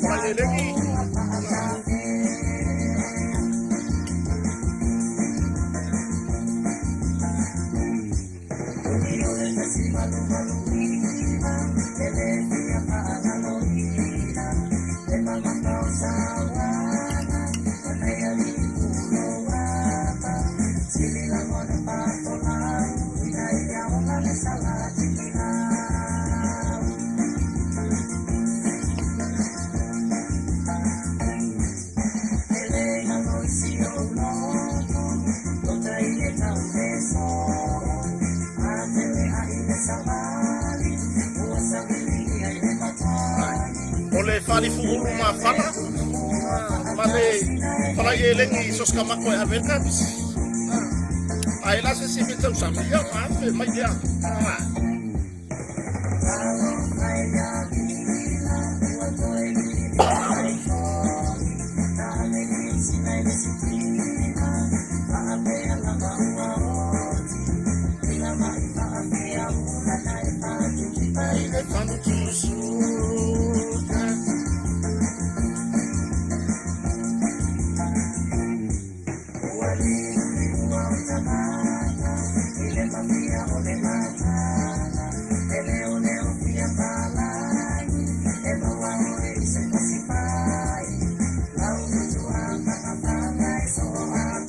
Falelegi. O le faalifuulu mafala ma le falai elegi soskamako e ave kapisi. Ae la se se fe tausami ia afe mai lea. I le fanutusuka.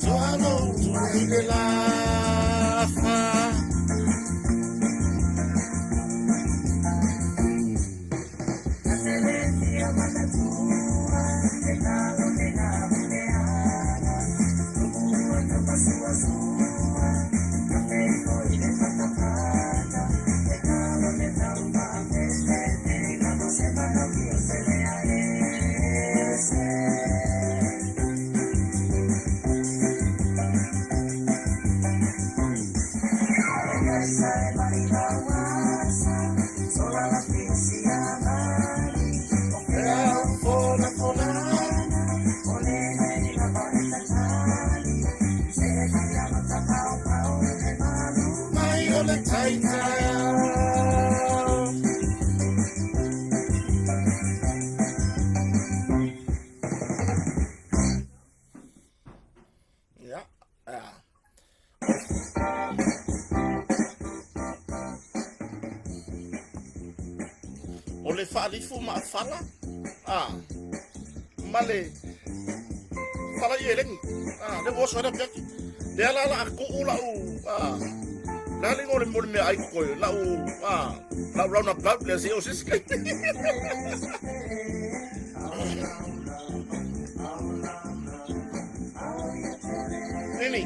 Tuano i le lafa. Ea fola fola. Mai o le taitai. Ia. Ia. O le faalifu maafala a ma le fala i elegi. A le ua oso ai le afiafi. Lea la la a kuu lau a la le le mo le mea ai koe lau a lau roundabout lea se o se skai. Nini.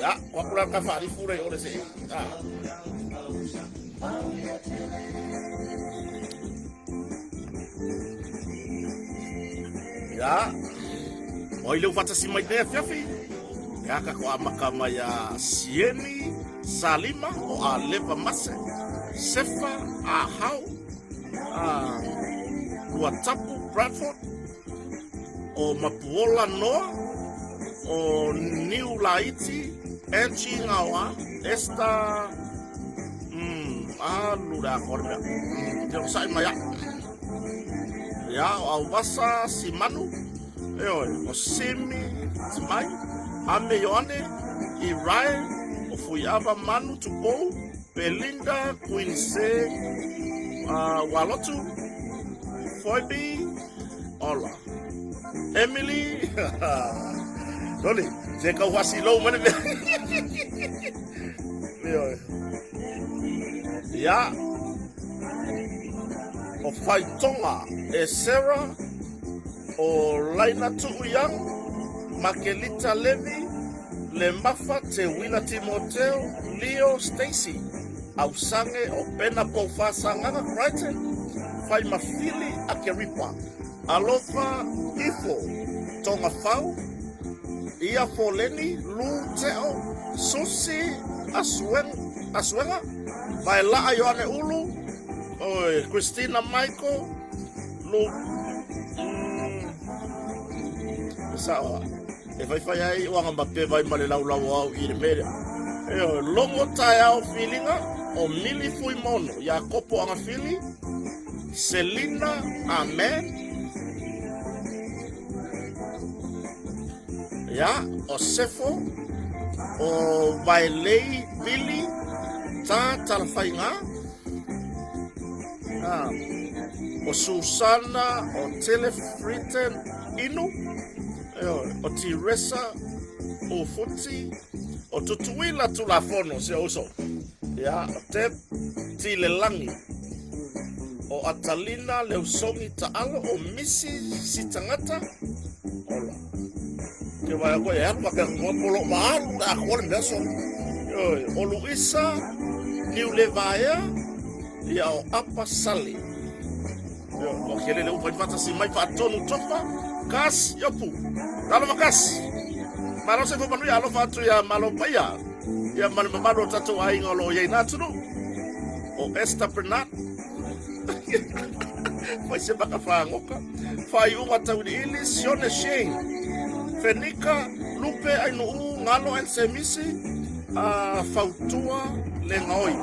Ya, kwa kula ka faalifu le o le se. A. Ya. O i le ufatasi mai nei afiafi. Ia ka ko amaka mai a Sieni Salima o Aleva Mase, Sefa Ahau, a Tuatapu Bradford, o Mapuola Noa, o Niu Laiti, Angie Ngaoa, Esther, alu le akoa le mea. Te o sai mai a. Ia, o Auvasa Simanu, e oe, o Simi Timai, Ame Ioane, I Rae, o Fuiava Manu Tupou, Belinda Queen Se, Walotu, Phoebe, Ola, Emily, Loli, se kau hasi lou mane mea. E oe. Ia, o Whaitonga e Sarah, o Laina Tuu Young, Makelita Levi, Le Mafa Te Wila Timoteo, Leo Stacy, Ausange o Pena Poufa Sagaga Crichton, Faimafili Akeripa, Alofa Ifo, Tonga Fau, Ia Foleni, Lu Teo, Susi Asuenga, Vaelaa Ioane Ulu, Oi, Christina Michael, Lu, e sao e faifai ai o anga mape vai ma le laulau au i le mea. E o, logo taeao filinga o Mili Fuimono, Iakopo Agafili, Selina Amen, ia, o Sefo, o Vaelei Vili, Ta Talafaiga, ah, o Susana, o Telefriten Inu, o Tiresa Ufuti, o Tutuila Tulafono, si o uso. Ia, o Te Tilelangi, o Atalina Leusongi Taalo, o Misi Sitangata, ola. Ke vai koe e alu ka pea koe polo maalu le akoa le mea solo. O Luisa Niulevaea, ia o Apa Sale. O kele le upa i fatasi mai faatonu tofa, kas iopu. Talofa kas. Malo se fo manuia alofa atu ia malo paia. Ia ma le mamalu o tatou aiga o lo o i ai na atunuu. O Esther Bernard. Fai se maka whangoka. Whaiunga tauiliili, Sione Shane. Fenika, Lupe Ainuu, Ngalo and Semisi, Fautua Le Gaoi.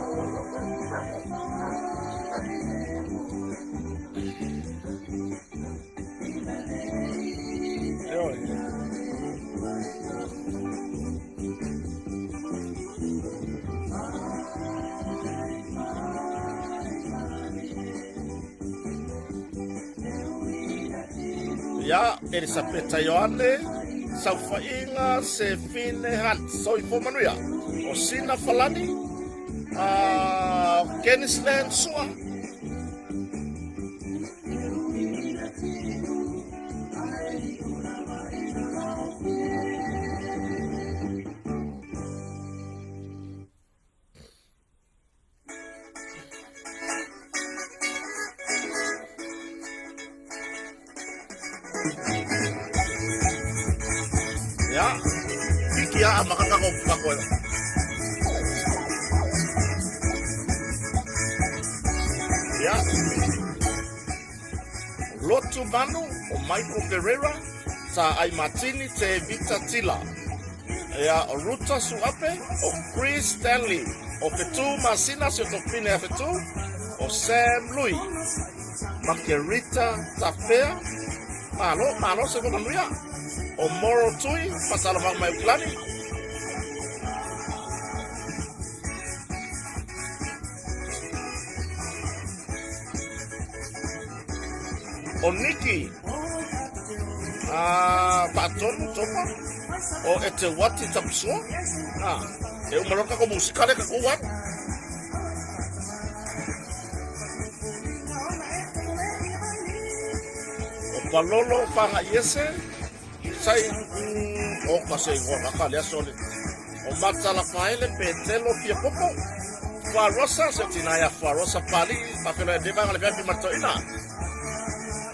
Ia, Elisapeta Ioane, Saufaiga Sefine Hunt, Soifua Manuia, o Sina Falani, Kennis Land Sua. Ia, kiki a makaka ko kako. Ia. Lotu Manu o Michael Pereira, sa ai Martini te Vita Tila. Ia, o Ruta Suape, o Chris Stanley, o Fetu Masina si o Topine a Fetu, o Sam Lui, Makerita Tafea, malo, malo se manuia, o Moro Tui, Fatalava mai Uklani. O Niki, Faatonu Topa, o e te wati tapusua, e umaloka ko musika le ka kuwan. O Palolo Whanga Iese, sai, o ka se ingoa ka lea sole. O Matala Faele Petelo Fiapopo, Fuarosa, se tina ia Fuarosa Pali, whawhelo e deva ngale pia matoina.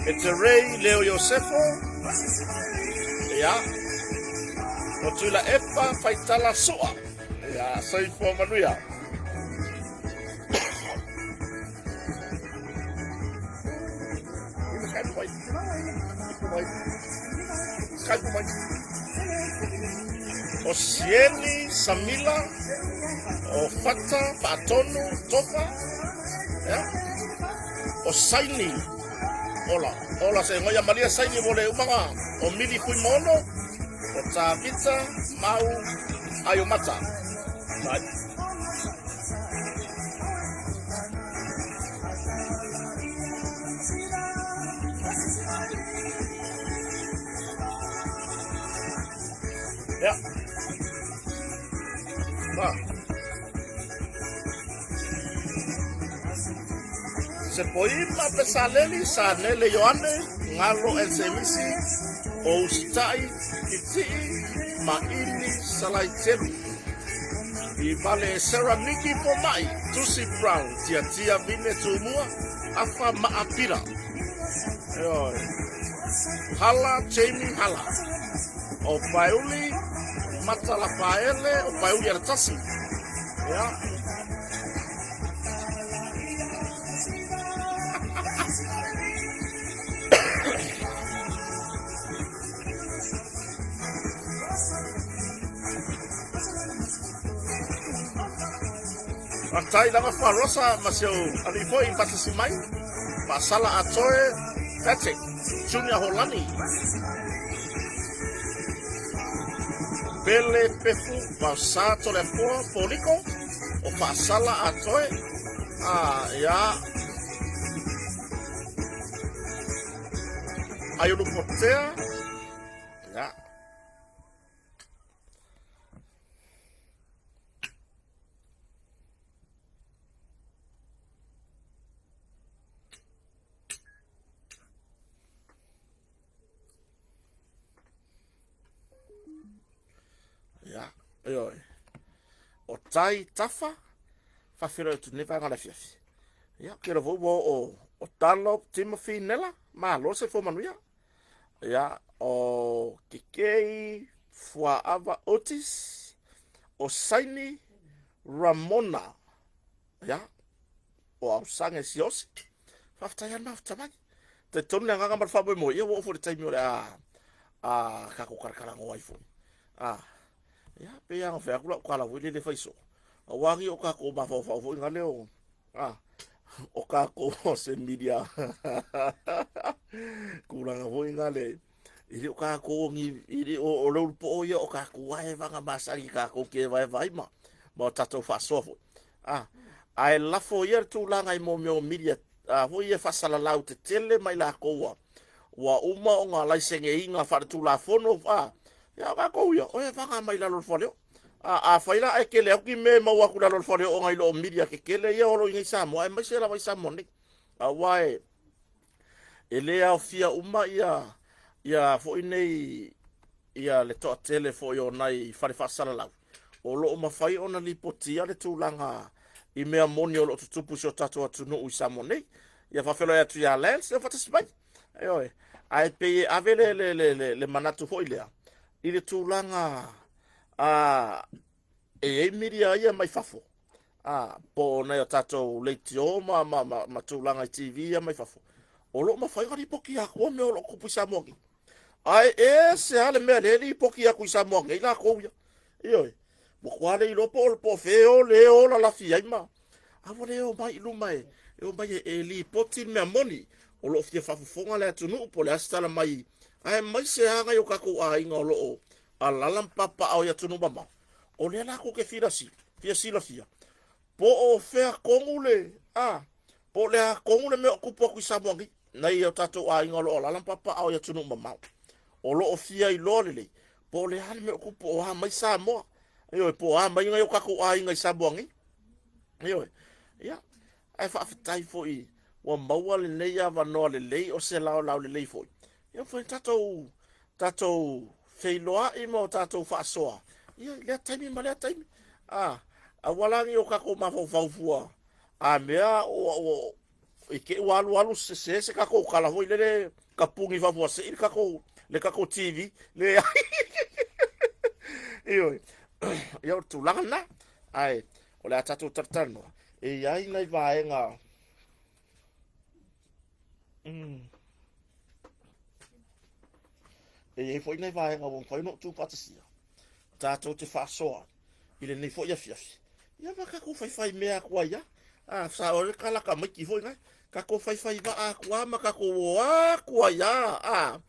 E te Rei Leo Iosefo, ia, o Tula Epa Faitala Sua, ia, soifua manuia. O Sieni Samila, o Fata Faatonu Tofa, ia, o Saini, ola, ola se ngoia Maria Saini mo le umanga, o Mili Fuimono, o Tavita Mau Aiomata. Right. Ia. Ma. Se poima Pesaleli sa Nele Ioane, Ngalo Ensemisi, o Usitai, Titii, ma Ini Salaitelu. I vale Sarah Niki Pomai, Tusi Brown, Tia Tia Vine Tumua, Afa Maapira. Eoi. Hala Jamie Hala. O Paeuli, Matala Paele, o Paeuli Aratasi. Ia. Faafetai lava Fuarosa ma si ou alii foi i faatasi mai. Faasala Atoe Patrick Junior Holani. Pele Pefu Vaosa Toleafoa Poliko o Faasala Atoe. Ah, ia. Aiolupotea. Ia. Ia, ioe. O tai tafa, whawhero atu nei whaanga le afiafi. Ia, ke rovo ua o o Talo Timothy Nela, malo se fo manuia. Ia, o Kekei Fuaava Otis, o Saini Ramona, ia, o Ausange Siosi. Faafetai lava le mafuta mai. Talitonu le agaga ma le faamoemoe, ia ua oo foi i le taimi o le a a tatou talatalanoa ai foi. A, ia, pei lava ona fai atu lau tala foi lele fai soo, aua ni o tatou mafaufau foi na leo Ah, o kākou o se media tulaga foi na le e le o kākou ni e le o o le ulupo'o ia o kākou vaevaga masani kākou te vaevae ma ma o tatou faasoa foi. Ah, ae lafo ia le tulaga i mō mea o media a foi ia faasalalau tetele mai lakou ua ua uma ona laiseneina faaletulafono a ia o kākou ia o e vaga mai lalo o le faleoo. A afai la ae tele atu ni mea e maua atu i lalo o le fale ona i lo o media tetele ia o lo o i inei i Samoa, aemaise lava i Samoa nei. Aua e, e le aofia uma ia, ia foi nei, ia le toatele foi o nai fale faasalalau, o lo o mafai ona lipotia le tulaga i mea moni o lo o tutupu i si o tatou atunuu i Samoa nei. Ia faafeiloai atu ia Lance, ia faatasi mai. Ioe. Ae pei e ave le, le, le, le, le manatu foi lea i le tulaga a e i ai media ia mai fafo, a po o nai o tatou leitio ma, ma, ma, ma tulaga i TV ia mai fafo, o lo o mafai ona lipoti atu mea o lo o tupu i Samoa nei. Ae ese lava le mea lea e lipoti atu i Samoa nei latou ia. Ioe. Ua matua le iloa po o, po o fea o le o lalafi ai ma a ua le omai i luma e, e omai e, e lipoti le mea moni o lo o fia faafofoga le atunuu po o le a se tala mai aemaise lava nai o tatou aiga o lo o alala ma papaaao i atunuu mamao, o lea latou te fia silafia po o fea tonu le, a, po o le a tonu le mea o tupu atu i Samoa nei, nai o tatou aiga o lo o alala ma papaaao i atunuu mamao, o lo o fia iloa lelei po o le a le mea o tupu, o a mai Samoa, ioe, po o a mai nai o tatou aiga i Samoa nei, ioe, ia, ae faafetai foi ua maua lenei avanoa lelei o se laolao lelei foi, ia foi tatou tatou feiloai ma o tatou faasoa ia i lea taimi ma lea taimi. A, aua la ne i o tatou mafaufau fua a mea ua, ua, i te i ua alualu sese se tatou tala foi lele tapuni faafuasei le tatou, le tatou TV. Leai. Ioe. Ia o le tulaga lena. Ae o le a tatou talatalanoa. E i ai nai vaega mm. E i ai foi nai vaega ua mafai ona ou tuufaatasia tatou te faasoa i lenei foi afiafi. Ia ma tatou faifai mea atu ai lava. A, sa o le kalaka maiki foi nai. Tatou faifai vaa atu lava ma tatou o atu ai lava. A,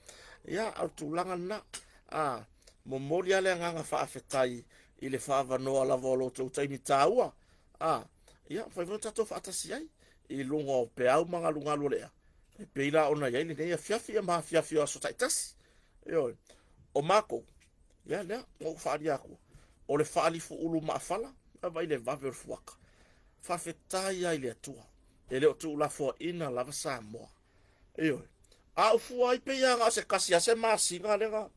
ia, o le tulaga lena. A, momoli lava le agaga faafetai i le faavanoa lava o lo outou taimi taua. A, ia, mafai foi ona tatou faatasi ai i luga o peau ma galugalu o le ea. E pei la ona i ai lenei afiafi ia ma afiafi o aso taitasi. Ioe. O matou, ia lea, ua ou faaalia atu, o le faalifuulu maafala, vaai le vave o le fuaka. Faafetai lava i le Atua, e le o tuulafoaina lava Samoa. Ioe. A ou fua ai pei lava na o se tasi lava se masina lea,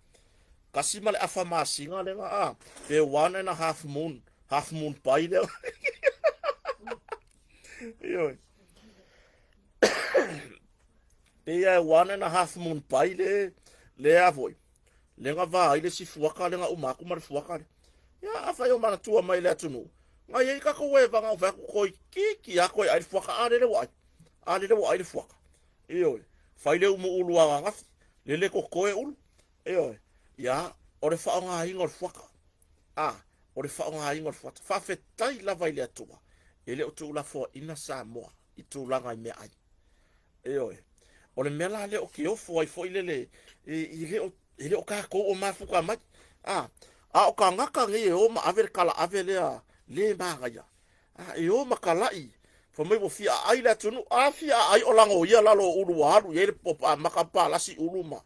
tasi ma le afa masina lea, a, pe 1.5 moon, half moon pai lea. Ioe. Pei lava e 1.5 moon pai le, le a foi, le na va ai le isi fuaka le na uma atu ma le fuaka lea. Ia, afai o manatua mai le atunuu, na i ai tatou evaga o fai atu toeitiiti lava toe ai le fuaka, a lele ua ai, a lele ua ai le fuaka. Ioe, fai le umu ulu ananafi, lele totoe ulu. Ioe, ia, o le faaaogaina o le fuaka. A, o le faaaogaina o le fuata. Faafetai lava i le Atua. E le o tuulafoaiina Samoa i tulaga i meaai. Ioe. O le mea la lea ou te ofo ai foi lele, e le o tatou o mafuta mai. A, a o tagata nei e o ma ave le tala ave lea le manaia. A, e o ma talai, fai mai ua fia aai le atunuu. A fia aai o lagoia lalo o ulu ua alu i ai le popo amata palasi ulu ma.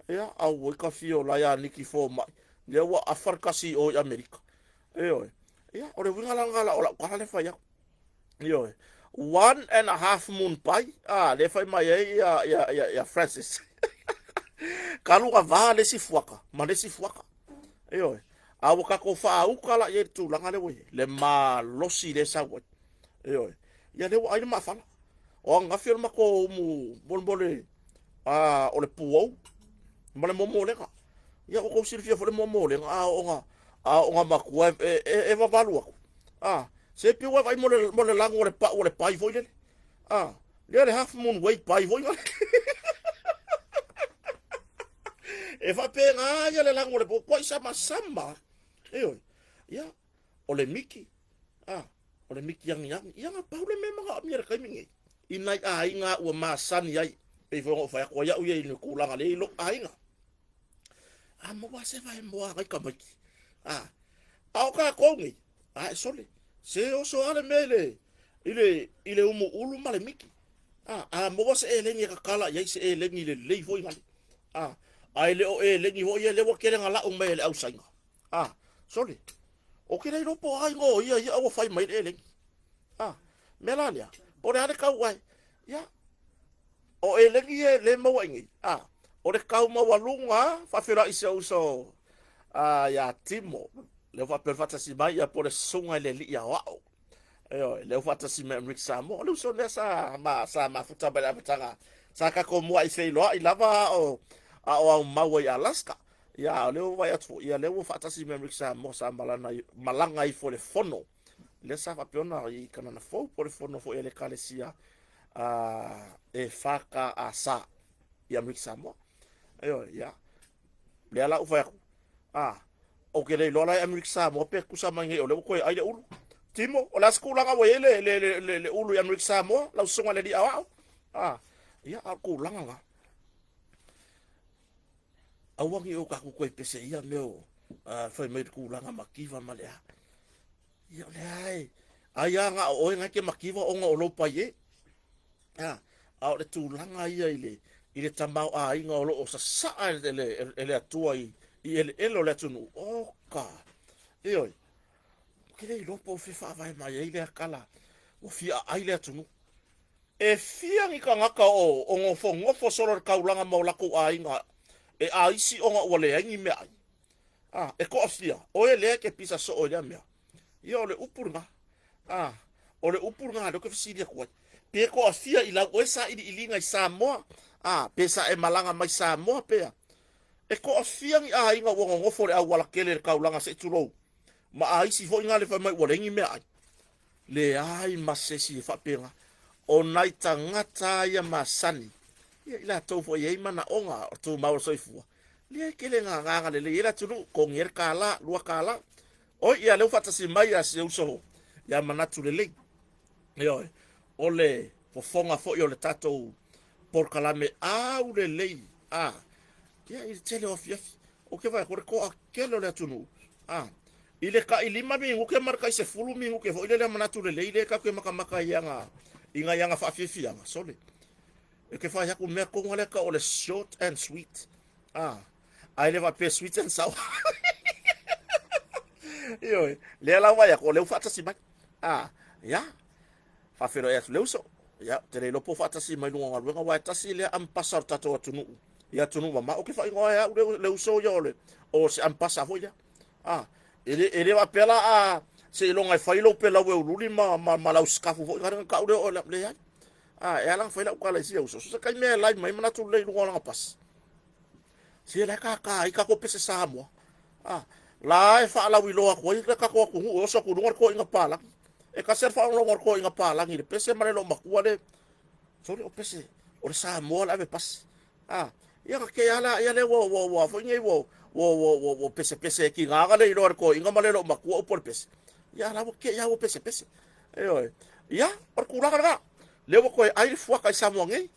Ia, auoi ka fia o la ia Niki Fomai, lea ua afa le tasi i o i Amerika. Ioe. Ia, o le uiga la lena o lau tala lea fai atu. Ioe. 1.5 moon pie, a, lea fai mai ai ia, ia, ia, ia Francis. Talu ona va le isi fuata ma le isi fuata. Ioe. A ua tatou faauta la i ai le tulaga lea ua i ai, le malosi lea e sau ai. Ioe. Ia lea ua ai le maafala. O ananafi o le matou umu molemole a, o le puou ma le momolega. Ia ua tou silafia foi le momolega, a oo ona a oo ona matua e, e, e vavalu atu. A, se pei ua vaai mo le, mo le lanu o le pau o le pai foi lele. A, lea le Half Moon Way pai foi lele. E faapena ia le lanu o le pau, tuai samasama. Ioe. Ia, o le miki, a, o le miki agiagi. Ia na pau le mea manaomia i le taimi nei. I nai aiga ua masani ai, pei foi ona ou fai atu ai au ia i le tulaga lea i lou aiga. A maua se vaemoa a nai tamaiti. A, a o tatou nei, a e sole, se oso lava le mea i le, i le, i le umuulu ma le miki. A, a maua se elegi e tatala i ai se elegi lelei foi gale. A, ae le o elegi foi ia lea ua tele na lau mai e le au Saina. A, sole, ou te le iloa po o a igoa o ia ia ua fai mai le elegi. A, mea la lea, po o le a le tau ai. Ia, o elegi ia le maua i nei. A, o le tau maualuga lava, faafeiloai i si ou uso a, ia Timo, lea ua faapea ona faatasi mai, ia po o le susuga i le alii aoao. Ioe, lea ua faatasi mai Amerika Samoa. O le uso lea sa, ma, sa mafuta mai le amataga. Sa tatou muai feiloai lava a o, a o aumau ai i Alaska. Ia, a o lea ua vaai atu foi, ia lea ua faatasi mai Amerika Samoa sa malana, malaga ifo i le fono. Lea sa faapea ona i Kanana Fou po o le fono foi a le Ekalesia e FKAS i Amerika Samoa. Ioe, ia. Lea la ua fai atu, a, ou te le iloa la i Amerika Samoa pe tusa mai nei o lea ua toe ai le ulu. Timo, o le a se tulaga ua i ai le, le, le, le, le ulu i Amerika Samoa, lau susuga i le alii aoao? A, ia, a o le tulaga lena. Aua ne i o tatou toe pese i ia mea o fai mai le tulaga mativa ma le a. Ia o lea e, ai lava na o oe na e te mativa ona o lou paie. A, a o le tulaga ia i le, i le tamaoaiga o lo o sasaa e le, e le Atua i, i eleele o le atunuu, oka! Ioe, ou te le iloa po o fea faavae mai ai lea tala ua fia aai le atunuu. E fia ni tagata o, o nofonofo solo i le taulaga ma o latou aiga e aisi ona ua leai ni meaai. A, e toafia, oe lea e te pisa soo i lea mea. Ia o le upu lena. A, o le upu lena lea ou te fesili atu ai. Pe toafia i lau oe sailiiliga i Samoa, a, pe sa e malaga mai Samoa pea. E toafia ni aiga ua nonofo i le auala tele i le taulaga se i tulou, ma aisi foi na le fai mai ua leai ni meaai. Leai ma se isi e faapena. O nai tagata ia masani, ia i latou foi e i ai manaoga o tumau o le soifua, lea e tele ina agaga lelei ai le atunuu, togi ai le $1, $2. Oi, ia lea ua faatasi mai ia si uso ia Manatu Lelei. Ioe, o le fofoga foi o le tatou polokalame aulelei, a, ia i le tele o afiafi. Ou te vaai atu, o le toatele o le atunuu, a, i le tai 5 minute ma le tai 10 minute foi lele a Manatu Lelei lea tatou te matamata i ana, i nai ana faafiafiaga, sole. E te fai atu mea tonu lea tau o le short and sweet. A, ae le faapea sweet and sour. Ioe, lea la ua vaai atu, o lea ua faatasi mai. A, ia, faafeiloai atu le uso. Ia, ou te le iloa po o faatasi mai luga o galuega, aua e tasi lea ampasa o le tatou atunuu i atunuu mamao. Ou te faaigoa ai au le, le uso ia o le, o se ampasa foi lea. A, e le, e le faapea la a seiloga e fai lou pelaueululi ma, ma, ma lau sikafu foi, na tau lea o le, leai. A, e ala ona fai lau tala i sia uso, so se taimi e lai mai manatu lelei i luga o lana pasi. Se la e kākā ai tatou pese Samoa. A, la e faalauiloa atu ai le tatou atunuu e oso atu i luga le toeaina palagi. E tasi lava le faalogologo a le toeaina palagi i le pese ma le loomatua le, sole o pese, o le Samoa le ave pasi. A, ia na kea la ia le ua, ua, ua foi nei ua, ua, ua, ua, ua pesepese e tiga na le iloa e le toeaina ma le loomatua upu o le pese. Ia la ua kea ua pesepese. Ioe. Ia, o le tulaga lena. Lea ua toe ai le fuata i Samoa nei.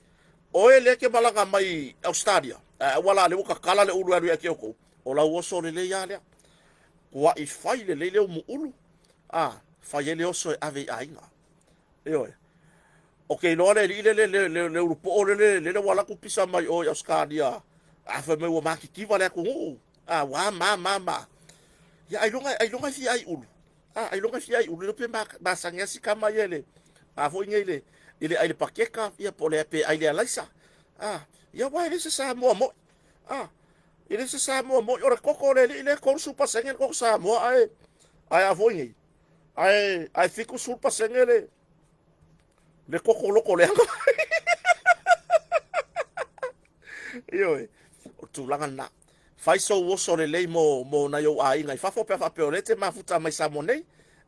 Oe lea e te malaga mai i Ausetalia, ae aua la lea ua tatala le ulu e alu ia te outou, o lau oso lelei lava lea. Tuai fai lelei le umuulu, a, fai ai le oso e ave i aiga. Ioe. Ou te iloa le alii lele, le, le, le ulupoo lele, lele ua alu atu pisa mai o i Ausetalia, a fai mai ua matitiva le atunuu, a, ua a ma ma ma. Ia, ailoga, ailoga e fia ai ulu. A, ailoga e fia ai ulu, le pe masani lava si tama ia i le, a foi nei i le, i le ai le paketa, ia po o le pe ai le alaisa. A, ia aua e le se Samoa moi. A, e le se Samoa moi, o le koko o le alii lea e 30% le koko Samoa, ae, ae a foi nei, ae, ae 70% le, le koko loko leaga. Ioe, o le tulaga lena. Fai sou oso lelei mo, mo nai ou aiga i fafo pe a faapea o lea e te mafuta mai Samoa nei,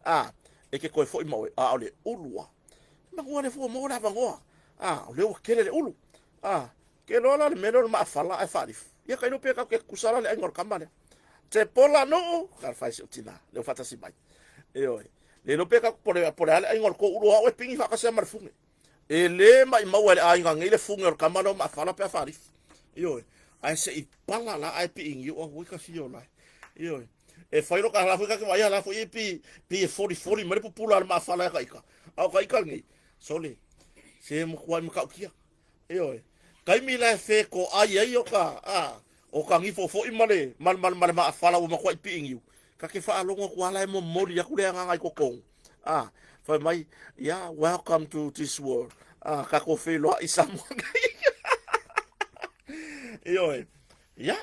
a, e te toe foi ma oe, a o le ulu a. Manu le fua maua le avanoa, a, o lea ua tele le ulu, a, ke loa la le mea lea o le maafala ae faalifu. Ia tailo pe tatou te tutusa la le aiga o le tama lea. Tepola nuu, talofa e si ou tina, lea ua faatasi mai. Ioe, le iloa pe tatou po o le a le aiga o le tou ulu o au e pigi faatasi lava ma le fuge. E le maimau e le aiga nei le fuge o le tama lea o Maafala pe a faalifu. Ioe. Ae se i pala la ae pii niu au ka fio la. Ioe. E fai lo ka la foi ka ke vaai la foi e pi pi e foli foli mai le pupula le Maafala e ka ika. A o ka ika nei. Sole. Se mo kuai matautia. Ioe. Taimi la e fe ko ai ai o ka a o ka gifo foi ma le ma le ma le maafala ua matuai pii niu. Ka ke faalogo atu lava la e momoli atu le agaga i totonu. Ah, fai mai, yeah, welcome to this world. Ah, tatou feiloai i Samoa nei. Ioe. Ia,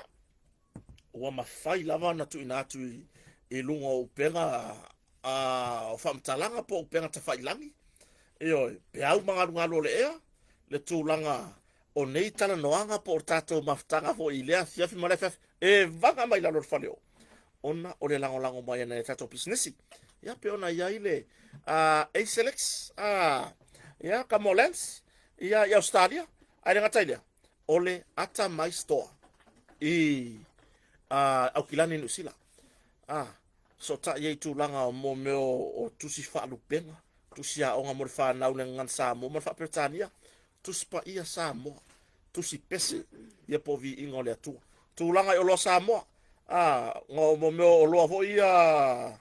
ua mafai lava ona tuuina atu i, i luga o upega a, o faamatalaga po o upega tafailagi. Ioe, peau ma galugalu o le ea, le tulaga o nei talanoaga po o tatou mafutaga foi i lea afiafi ma lea afiafi, e vaga mai lalo o le fale o, ona o le lagolago mai a nai a tatou pisinisi. Ia, pei ona i ai le uh, Acelex, uh, ia, Camolens, ia, i Australia, ae le gata i lea, o le Atamai Store i uh, Aukilani, Niu Sila. Ah, sootai ai tulaga o mo mea o, o tusi faalupega, tusi aoga mo le fanau le gagana Samoa ma le faaperetania, Tusi Paia Samoa, Tusi Pese, ia po o Viiga o le Atua. Tulaga i oloa Samoa, a, mo mea o oloa foi ia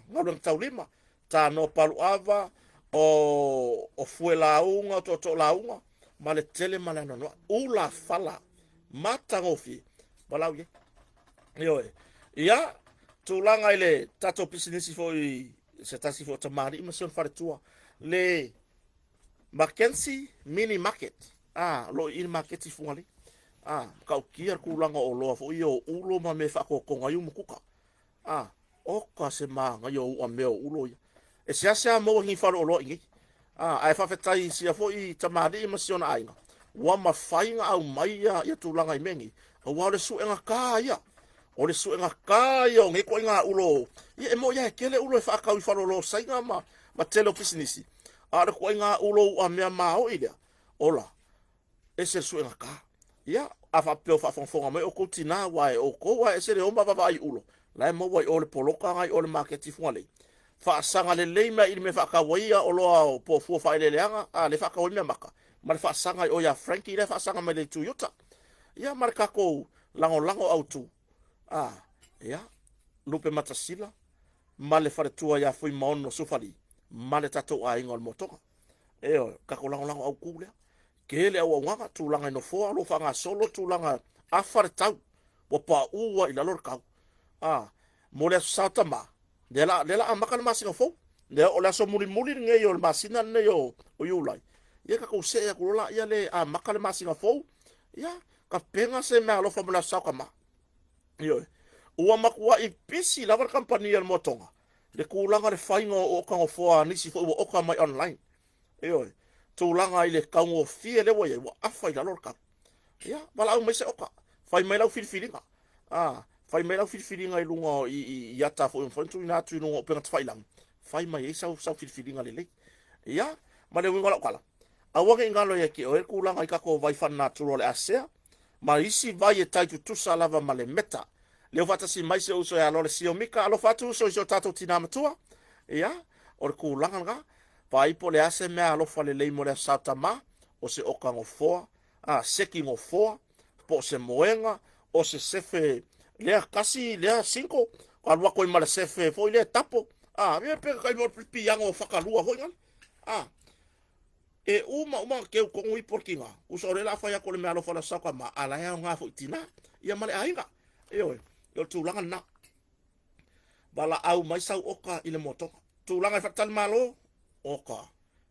galuega taulima, tanoa paluava, o, o fue lauga, o tootoo lauga, ma le tele ma le anoanoai. Ula fala, matagofie, valaau i ai. Ioe. Ia, tulaga i le tatou pisinisi foi, se tasi foi o tamalii ma si ona faletua, le Mackenzie Mini Market, a, o lo o i i le maketi i Fugalei. A, matautia le tulaga o oloa foi ia o ulo ma mea e faatotoga ai umukuka. A, oka se manaia o uamea o ulo ia. E seasea maua i ni faleoloa i nei. A, ae faafetai i sia foi tamalii ma si ona aiga, ua mafai ona aumai ia, ia tulaga i mea nei, aua o le suega tā ia. O le suega tā ia o nei ituaiga ulo, ia e moni lava e tele ulo e faatau i faleoloa o Saina ma, ma tele o pisinisi, a o le ituaiga ulo uamea maoi lea, ola, ese le suega tā. Ia, a faapea o faafogafoga mai outou tinā, aua e outou lava e ese le oma vaavaai i ulo, la e maua i o le poloka na i o le maketi i Fugalei. Faasaga lelei mea i le mea e faatau ai ia oloa o po o fua faaeleeleaga, a lea e faatau ai mea maka, ma le faasaga i o ia Frankie lea e faasaga mai le itu i uta. Ia ma le tatou lagolago autu. A, ia, Lupe Matasila ma le faletua ia Fuimaono Sufali ma le tatou aiga o le Motoga. Ioe, tatou lagolago autu lea. Tele auaunaga, tulaga i nofoa o lo o faagasolo tulaga afa le tau, ua paū lava i lalo le tau. A, mo le Aso Sa o Tama, lea la, lea la amata le masina fou. Lea o le aso mulimuli lenei o le masina lenei o, o Iulai. Ia tatou see atu loa laia le amata le masina fou. Ia, tapena se meaalofa mo le Aso Sa o Tama. Ioe. Ua matuai pisi lava le kamupani a le Moatoga, le tulaga o le faiga o oka nofoa a nisi foi ua oka mai online. Ioe. Tulaga i le taugofie lea ua i ai, ua afa i lalo le tau. Ia, valaau mai se oka. Fai mai lau filifiliga. A, fai mai lau filifiliga i luga o, i, i, i ata foi e mafai ona tuuina atu i luga o upega tafailagi. Fai mai ai sau, sau filifiliga lelei. Ia, ma le uiga o lau tala, aua ne i galo ia te oe le tulaga i tatou vai faalenatura o le asea, ma isi vai e tai tutusa lava ma le meta. Leo faatasi mai si ou uso ia Lole Sio Mika, alofa atu uso i si o tatou tinā matua. Ia, o le tulaga lena. Vaai po o le a se mea alofa lelei mo le Aso Sa Tama, o se oka gofoa, a, seki gofoa, po o se moega, o se sefe lea kasi, lea single, alu atu ai ma le sefe foi lea tapo, a, ia pe kai mo piago whakalua foi ngana, a, e uma uma na keu tonu ipo le kina, usa o le la fai atu o le mea alofa le Aso Sa Tama, a la e aoga foi tina, ia ma le aiga, ioe, o le tulaga lena. Valaau mai sau oka i le motoga. Tulaga i faletalimalo, oka.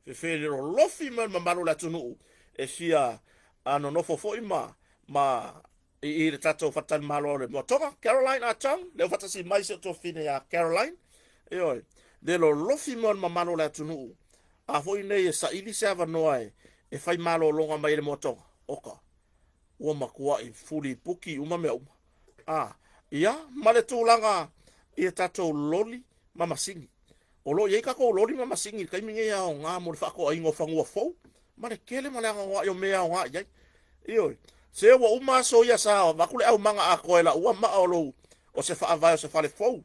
Fefe le lolofi mai o le mamalu o le atunuu e fia nonofo foi ma ma i i le tatou faletalimalo o le Moatoga. Caroline Achong, lea ua faatasi mai si ou tuafafine ia Caroline. Ioe, le lolofi mai o le mamalu o le atunuu. A foi nei e saili se avanoa e, e fai malologa mai i le Moatoga, oka. Ua matuai fuli puki uma mea uma. A, ia, ma le tulaga i a tatou loli ma masini. O lo o i ai tatou loli ma masini i le taimi nei e aoga mo le faatoaina o fanua fou ma le tele ma le anoanoai o mea e aoga i ai. Ioe. Se ua uma aso ia sa avatu le aumaga atoa e lau maa o lou o se faavae o se fale fou,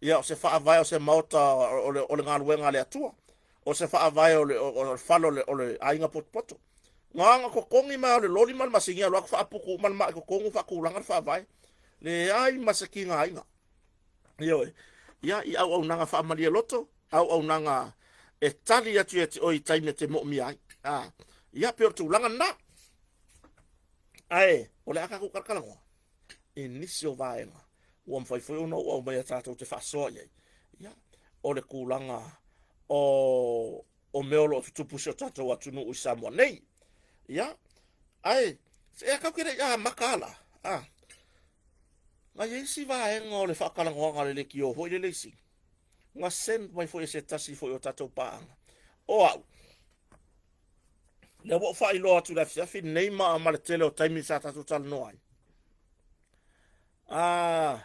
ia o se faavae o se maota o le, o le galuega a le Atua, o se faavae o le, o le fale o le, o le aiga potopoto. Na ona totogi mai o le loli ma le masini alu atu faaputu uma le maa i totonu faatulaga le faavae. Leai ma se tigaina. Ioe. Ia, i auaunaga faamalie loto, auaunaga e tali atu ia te oe i taimi e te moomia ai. A, ia, pei o le tulaga lena. Ae, o le a tatou talatalanoa i nisi o vaega ua mafai foi ona ou aumaia tatou te faasoa i ai. Ia, o le tulaga o o mea o lo o tutupu i si o tatou atunuu i Samoa nei. Ia, ae, se e tatou te le i amata ala, a, na i ai isi vaega o le faatalanoaga a le leitio foi lele i Sini, na send mai foi e se tasi foi o tatou paaga. O au, lea ua ou faailoa atu i le afiafi lenei ma, ma le tele o taimi sa tatou talanoa ai. A,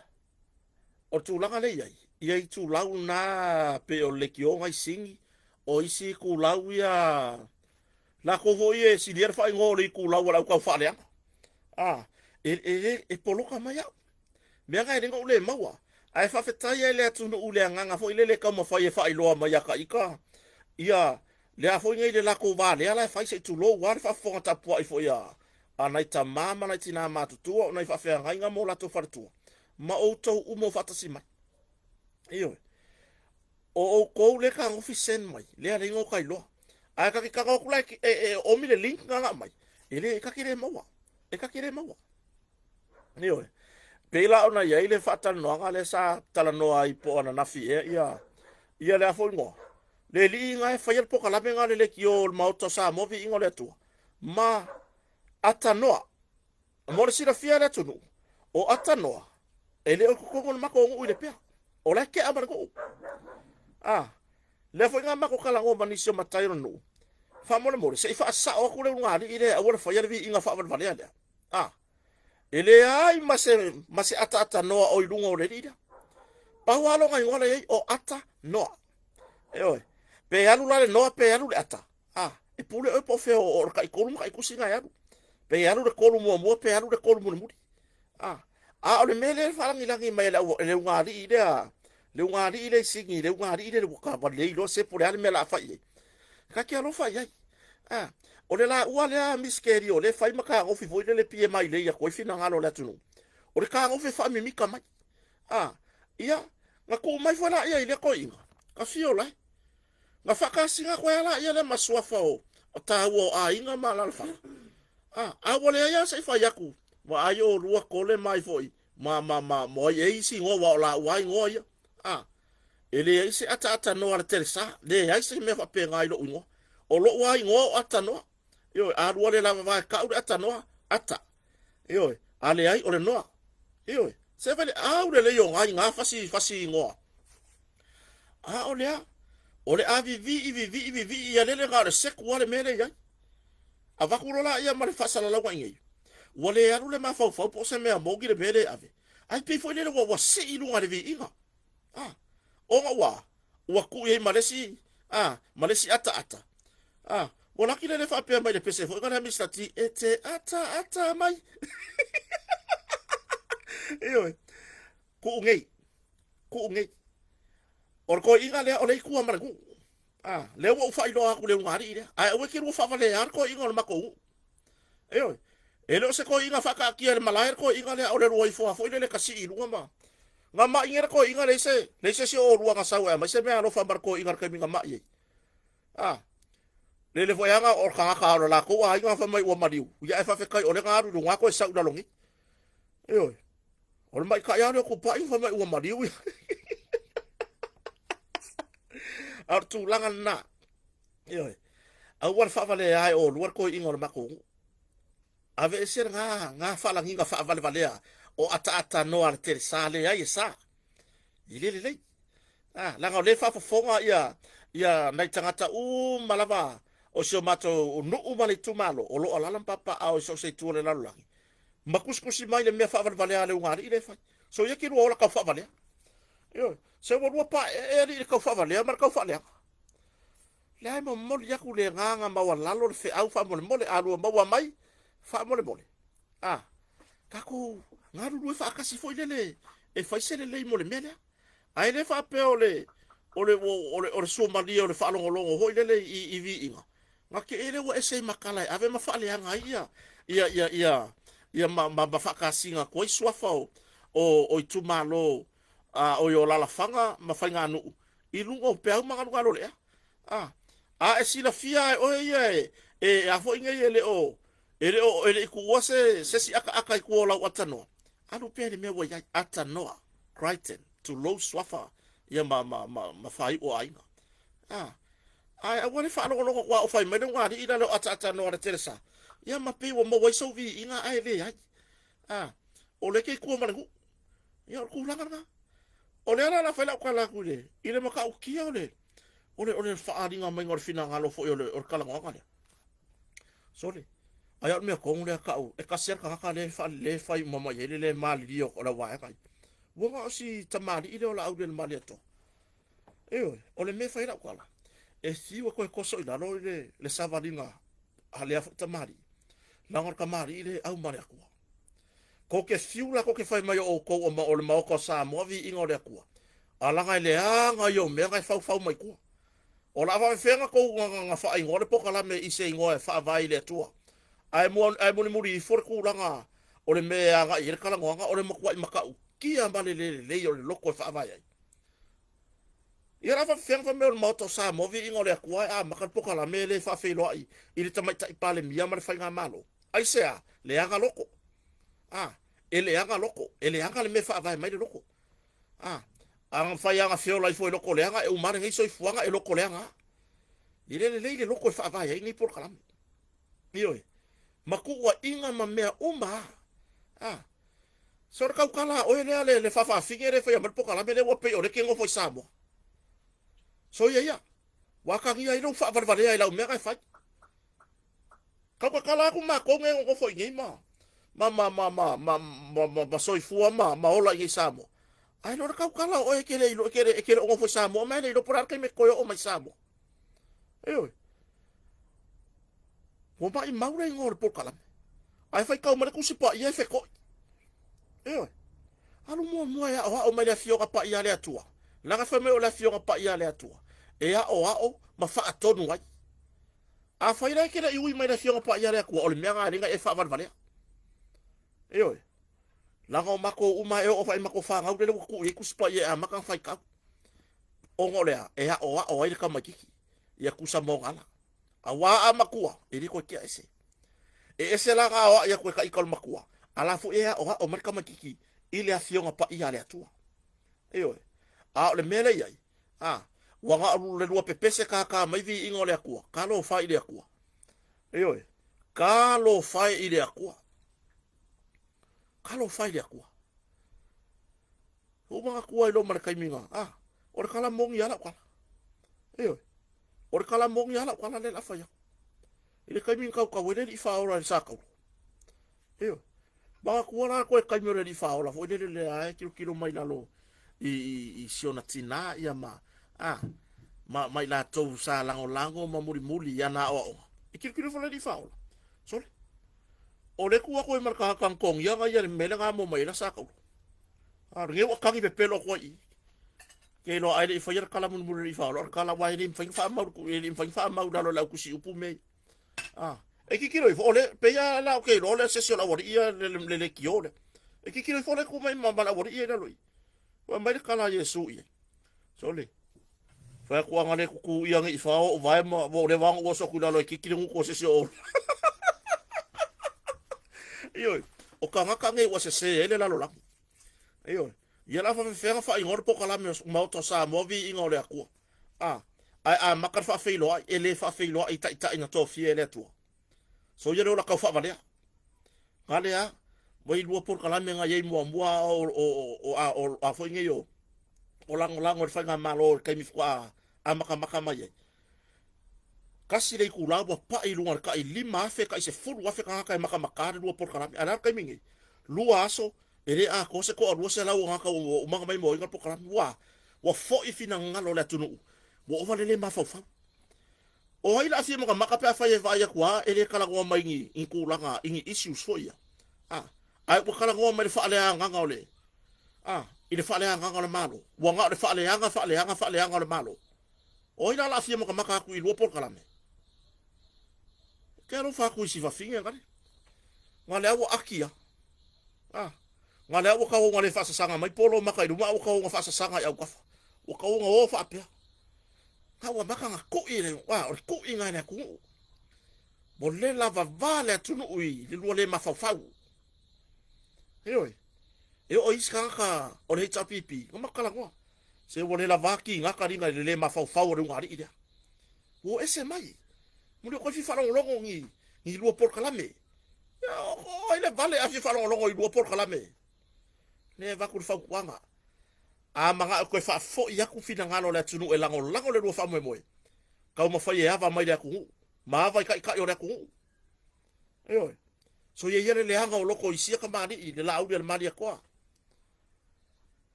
o le tulaga lea i ai, ia itulau na pei o le leitio na i Sini, o isi itulau ia latou foi e silia le faaigoa o le itulau a le au taufaaleaga. A, e, e, e poloka mai au. Mea na e le na ou le maua. Ae faafetai ai le atunuu i le agaga foi lele e taumafai e faailoa mai ia taita ia le a foi nei le latou valea la e fai se i tulou lava le faafofoga tapuai foi a, a nai tama ma nai tinā matutua o nai faafeagaiga ma o latou faletua ma outou uma o faatasi mai. Ioe. O outou lea fetagofi send mai, lea leai na ta iloa. Ae ta te tago atu la e, e, e omi le link na na aumai, e le, e ta te le maua. E ta te le maua. Ioe. Pei la ona i ai le faatalanoaga lea sa talanoa ai po o ananafi ea ia, ia le a foi igoa. Le alii na e faia le polokalame na o le leitio o le Maota o Samoa Viiga o le Atua ma Atanoa. Mo le silafia e le atunuu, o Atanoa e le o i totonu o le matou nuu i Lepea. O la e tea ma le nuu. A, lea foi na matou talanoa ma nisi o matai o le nuu, faamolemole se i faasao atu le ulugalii lea e aua le faia le viiga faavalevalea lea. A, e leai ma se, ma se ataatanoa o i luga o le alii lea. Pau lava lona igoa la e i ai, o Atanoa. Ioe. Pe alu la le noa pe alu le ata, a, e pule oe po o fea o le taitolu ma taitusi na e alu. Pe alu le tolu muamua pe alu le tolu mulimuli. A, a o le mea lea e faalagilagi mai e le, au, le ugaalii lea, le ugaalii lea i Sini, le ugaalii lea ua ka lei loa se po o le a le mea o le a fai i ai. Ta te alofa i ai. A, o le laua lea Miss Kelly o lea e fai ma tagofi foi lele pie mai lei atu ai finagalo o le atunuu. O le tagofi e faamimika mai. A, ia, na tuu mai foi laia i lea toeaina, ka fia o lae. Na faakasina atu ai lava laia lea ma suafa o, o taua o aiga ma alaalafaga. A, a ua leai lava se i fai atu, vaai oulua Kole ma ai foi, ma, ma, ma, ma ai e isi igoa, aua o laua lava igoa ia. A, e leai se ataatanoa a le Telesa, leai se mea faapena i lou igoa. O lou lava igoa o Atanoa. Ioe, a lua le lavava e kau le atanoa, ata. Ioe, a leai o le noa. Ioe, se vai le au lelei o ngai ngā fasi, fasi ingoa. A o lea, o le a vivii, vivii, vivii ia lele na o le seku a le mea lea i ai. Avatu loa laia ma le faasalalauga i nei. Ua le alu le mafaufau po o se mea moni le mea lea e ave. Ae pei foi lele ua, ua sii i luga i le viiga. A, ona ua, ua tuu i ai ma le isi, a, ma le isi ataata. A, ua laki lele faapea mai le pese foi ngana Mr. T, e te ataata mai. Ioe, kuu nei, kuu nei. O le toeaina lea o le ikua ma le nuu. A, lea ua ou faailoa atu le ugaalii lea. Ae aua e te lua faavalea le toeaina o le matou nuu. Ioe. E le o se toeaina faataatia i le malae le toeaina lea, o le lua ifo lava foi lele tasii i luga ma na mai nei le toeaina, leai se leai se isi o oulua na sau e aumai se meaalofa ma le toeaina i le taimi na mai ai. A, lele foi lava o le tagata o le latou aiga fai mai ua maliu, ia ae faafetai o lea na alu i luga toe sau i lalo nei. Ioe. O le maitaʻi lava lea o Tupai fai mai ua maliu ia. A o le tulaga lena. Ioe. Aua le faavalea e oulua le toeaina o le matou nuu. Aveese lena na faalagiga faavalevalea o ataatanoa a le telesa, leai e sa. E le lelei. Ah, leaga o lea e faafofoga ia ia nai tagata uma lava o si o matou nuu ma le itumalo o lo o alaala ma papaaao i so o se itu o le lalolagi ma tusitusi mai le mea faavalevalea a le ugaalii lea e fai. So ia ki lua ola tau faavalea. Ioe, se ua lua paeaea alii i le tau faavalea ma le tau faaleaga. Lea e momoli atu le agaga maualalo le feau faamolemole, a lua maua mai, faamolemole. A, tatou galulue faatasi foi lele e fai se lelei mo le mea lea. Ae le faapea o le o le o le o le suamalie o le faalogologo foi lele i i viiga, na te i lea ua ese ai ma tala e ave ma faaleaga ai ia ia ia ia ia ma ma, ma faatasiga atu ai suafa o o, o itumalo a o i o alalafaga ma faiganuu i luga o peau ma galugalu o le ea. A, a e silafia e oe ia e e a foi nei e le o e le o e le i tuua se se isi ataata i tua o lau atanoa, alu pea i le mea ua i ai, atanoa Crichton, tulou suafa ia ma ma ma ma faiu o aiga. A, ae aua le faalogologo atu a o fai mai le ugaalii la le o ataatanoa le telesa, ia ma pei ua maua ai sou viiga ae leai. A, o lea e te i tua ma le nuu. Ia o le tulaga lena. O lea la o le a fai lau tala atu i le, i le matautia o le, o le, o le faaaliga maiga o le finagalo foi o le, o le talanoaga lea. Sole, ai o le mea tonu lea tau, e tasi lava le tagata lea e faa, lea e fai uma mai ai le le malilie o le vaega ia. Ua na o si tamalii lea o Laaulialemalietoa. Ioe, o le mea e fai ai lau tala, e fiu e toe toso i lalo i le, le savaliga a lea foi tamalii, leaga o le tamalii lea e au ma le Atua. Tou te fiu la tou te fai mai o outou o, o le Maota o Samoa viiga o le Atua, a laga e leaga ia o mea na e faufau mai tua. O le a faapefea na tou na faaigoa le polokalame i se igoa e faavae i le Atua, ae mua, ae mulimuli ifo le tulaga o le mea e agai i ai le talanoaga o le matuai matautia ma le le lelei o le loto e faavae ai. Ia o le a faapefea na fai mai o le Maota o Samoa viiga o le Atua ae amata le polokalame e le faafeiloai i le Tamaitai Palemia ma le Faigamalo? Aisea? Leaga loko. A, e leaga loko, e leaga le mea e faavae mai le loko. A, a na mafai lava ona feola ifo i loko leaga, e uma lava lenei soifuaga e loko leaga lava. E le lelei le loko e faavae ai nei polokalame. Ioe, ma tuuaiga ma mea uma lava. A, se o le tautala a oe lea le, le faafaafine lea e faia mai le polokalame lea ua pei o lea e te nofo i Samoa. Soia ia, ua atagia ai lou faavalevalea i lau mea na e fai. Tautatala atu matou nei e nonofo i inei ma ma ma ma ma ma ma ma ma soifua ma ma ola i inei i Samoa. Ae le o le tautala o oe e te le iloa e te le e te le o nofo i Samoa ma e le iloa po o le a le taimi e toe oo mai i Samoa. Ioe. Ua maimau le igoa o le polokalame. Ae faitau mai le Tusi Paia e feto'i. Ioe. Alu muamua e aoao mai le Afioga Paia a le Atua. Leaga fai mai o le Afioga Paia a le Atua e aoao ma faatonu ai. Afai la e te le i ui mai le Afioga Paia a le Atua, o le mea lena e le na e faavalevalea. Ioe. Leaga o matou uma e oo foi i matou fanau lele ua tuu i ai Tusi Paia e amata ona faitau. Ona o le a? E aoao ai le tamaititi ia tusa ma ona ala. Aua a matua, e le toe tea ese. E ese la ona aoai atu e taita o le matua, a la foi e aoao mai le tamaititi i le Afioga Paia a le Atua. Ioe. A o le mea lea i ai, a, ua na o le lua pepese kākā mai viiga o le Atua, talofa i le Atua. Ioe. Talofa e i le Atua. Talofa i le Atua. Ua uma atu ai loa ma le taimi na, a, o le tala moni lava lau tala. Ioe. O le tala moni lava lau tala lea o le a fai atu. I le taimi na tautau ai le alii faaola i le sa taulu. Ioe. Manatua la toe taimi o le alii faaola foi lele lea e tilotilo mai lalo i, i, i si ona tinā ia ma, a, ma, ma i latou sa lagolago ma mulimuli i ana aoaoga. E tilotilo ifo le alii faaola. Sole. O le tu atu ai ma le tagata na togia na ia le mea lea na amo mai ai la sa taulu. A, lenei ua tagi pepelo atu ai i i. Ke iloa ai le i faia le kala mulimuli le i whaoloa le kala wai le i mawhai whaamau le i mawhai whaamau lalo le au kusi upu mei. Ah, e kikilo ifo ole pe ia la o ke iloa le sesi o le aualii ia le le le kio le. E kikilo ifo le ku mai ma le aualii ia lalo i. Ua mai le kala a Iesu i ai. Sole. Fai atu anga le kuku ia ngi fao o vae ma ua le vanga ua soku lalo e kikilo nguku o sesi o. Ioe, o kangaka nge ua sese ele lalo lagi. Ioe. Ia la faafefea faaigoa le polokalame o Maota o Samoa Viiga o le Atua. A, ae amata le faafeiloai, e le faafeiloai i taitai na tofia e le Atua. So ia le ola tau faavalea. Ga lea, wai lua polokalame nga iai muamua o, o, o, a, o, a foi nei o, o lagolago i le faigamalo i le taimi faatoa amatamata mai ai. Tasi le itula ua pai i luga o le tai 5,000 tai 10,000 tagata e matamata le lua polokalame. Ae o le a le taimi nei? Lua aso, e le atoa se toalua selau o tagata ua uma ona maimoaina le polokalame. Ua a? Ua foi finagalo o le atunuu, ua ova le le mafaufau. O ai o le a fia matamata pe afai e vaai atu lava e le talanoa mai ni, ni tulaga i ni issues foi ia. A, ae ua talanoa mai i le faaleagaga o le, a, i le faaleagaga o le Malo. Ua na o le faaleaga, faaleaga, faaleaga o le Malo. O ai la o le a fia matamata atu i lua polokalame? Ke alofa atu i si fafine gale. Nga lea ua aki a. Ah, nga lea ua tau le faasasaga mai polo maka i luma a ua tau ona faasasaga i autafa. Ua tau ona o faapea. Nga ua maka na ku'i le, ah, o le ku'iga e le atunuu. Ua le lavava le atunuu i le lua le mafaufau. Ioe. E oo i isi tagata o le HRPP, na matou talanoa. Se ua le lava kiga kaliga i le le mafaufau o le ugaalii lea. Ua o ese mai. Muli o koe fia faalogologo ni, ni lua polokalame. Ia, o ai le vale a fia faalogologo i lua polokalame. Le avatu le fautuaga. A mana'o e toe faafoi atu finagalo o le atunuu e lagolago le lua faamoemoe, taumafai e ava mai le atunuu, ma ava i taitai o le atunuu. Ioe. Soia ia le leaga o loko i sia kamali'i, le laauli a le Malietoa.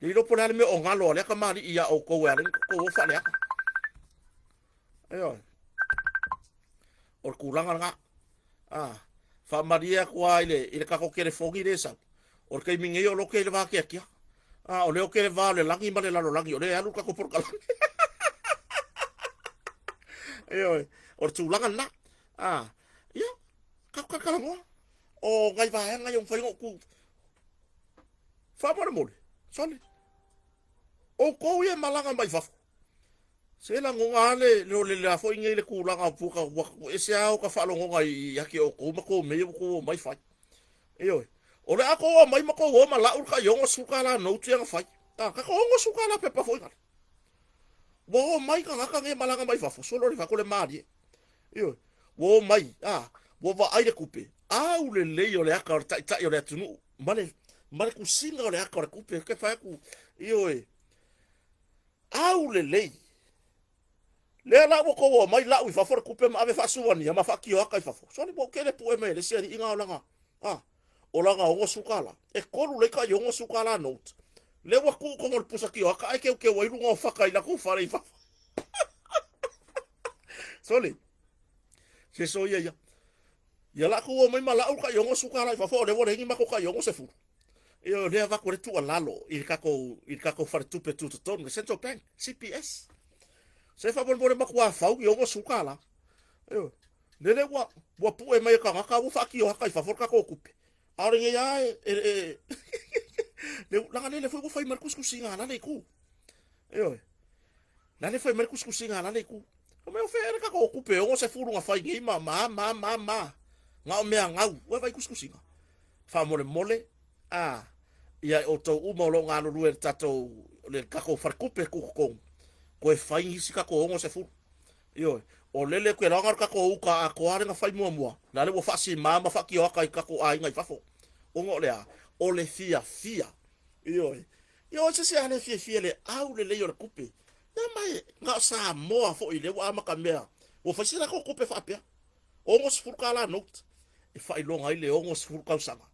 Le iloa po o le a le mea o galo a lea kamali'i iā outou e ala ai ona tou o faaleaga. Ioe. O le tulaga lena. Ah, faamalie atu lava i le, i le tatou telefoni lea e sau. O le taimi nei o lo o i le vakeakia. Ah, o lea o te le va o le lagi ma le lalolagi, o lea e alu le tatou polokalame. Ioe, o le tulaga lena. Ah, ia, tatou talatalanoa. O nai vaega ia ua mafai ona ou tu Faamolemole, sole, outou ia e malaga mai fafo, se lagona lava le, le, le a foi nei le tulaga ua, ua, ua ese lava ota faalogoga i ake outou ma tou mea ia ua tou omai fai. Ioe. O le a tou omai ma tou o ma lau le tai $60 note ia na fai. A, tatou $60 pepa foi gale. Ua omai tagata nei e malaga mai fafo, solo le fako le malie. Ioe. Ua omai, a, ua vaai le tupe, aulelei o le aka o le taitai o le atunuu, ma le, ma le tusiga o le aka o le tupe, ke fai atu, ioe, aulelei. Lea la ua tou omai lau i fafo le tupe ma ave faasuania ma faakioaka i fafo. Sole, ua ou tele pue mai e le isi alii na o lana, a, o lana $60. E tolu lei tai $60 note. Lea ua tuu tonu o le pusa kioaka ae keukeu ai luga o faka i latou fale i fafo. Sole, se soia ia. Ia la kou omai ma lau tai $60 i fafo, o lea ua leai ni matou tai 60. Ia o lea avatu ai le tuualalo i le tatou, i le tatou faletupe tutotonu, le Central Bank, CBS. Se faamolemole matua fau ni $60. Ioe. Lele ua, ua pue mai e tagata ua faatioaka i fafo le tatou tupe. A o lenei lava e, e, e le, laga lele foi ua fai mai le tusitusiga a lale itu. Ioe. Lale fai mai le tusitusiga a lale itu. Fai mai o fea ea le tatou tupe 60 na fai nei ma ma ma ma ma. Na o mea gau. Ua vaai tusitusiga. Faamolemole, a, ia e outou uma o lo o galulue i le tatou, le tatou faletupe tutotonu, toe fai nisi tatou 60. Ioe. O lele ou te iloa na o le tatou uta atoa lea na fai muamua, la le ua faasima ma faatioaka i tatou aiga i fafo. Ona o le a? O le fiafia. Ioe. Ia o se isi a le fiafia i le aulelei o le tupe. Ia ma e, na o Samoa foi lea ua amata mea, ua fai se latou tupe faapea. $60 note e faailoga ai le 60 tausaga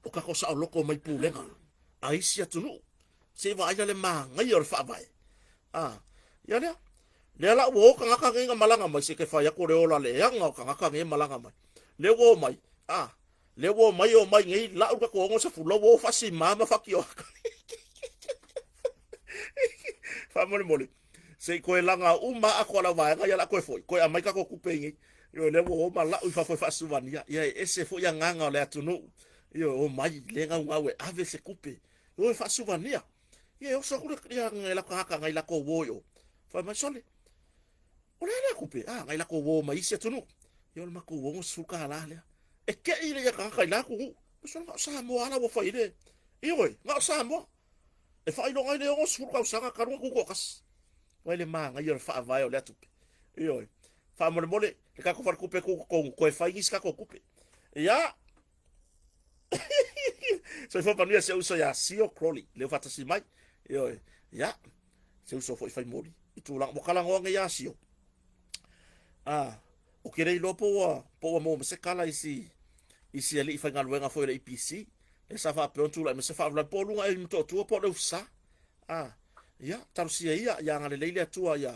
o tatou saoloto mai pulega a isi atunuu. Se i vaai la le manaia o le faavae. A, ia lea. Lea la ua o tagata nei na malaga mai, se ke fai atu o le ola leaga o tagata nei e malaga mai. Lea ua omai, a, lea ua omai omai nei lau le tatou 60 ua o faasima ma faatioaka. Faamolemole, se i toe laga uma ako a lau vaega, ia la toe foi, toe aumai tatou tupe i nei. Ioe, lea ua o ma lau i fafo e faasuvania. Ia e ese foi agaga o le atunuu. Ioe, omai, le naunau e ave se tupe. Ioe, faasuvania. Ia e oso atu le ia nai latou tagata nai latou uo i o. Fai mai, sole, o le a lea tupe? Ah, nai latou uo mai isi atunuu. Ia o le matou $60 lea. E te i le ia tagata i la atunuu. Sole, na o Samoa lava la ua fai i le... Ioe, na o Samoa. E faailoga ai le 60 tausaga talu ona tutoatasi. Vaai le manaia o le faavae o lea tupe. Ioe. Faamolemole, le tatou faletupe tutotonu, toe fai nisi tatou tupe. Ia! Soifua manuia si ou uso ia Sio Crowley, lea ua faatasi mai. Ioe. Ia, se uso foi fai moli i tulaga. Ua talanoa nei ia Sio. Ah, ou te le iloa po ua, po ua maua mai se tala i si, i si alii faigaluega foi o le EPC. Lea sa faapea ona tulai mai se faalavelave po o luga ea i Motootua po o le Ofisa. Ah, ia, talosia ia, ia agalelei le Atua ia,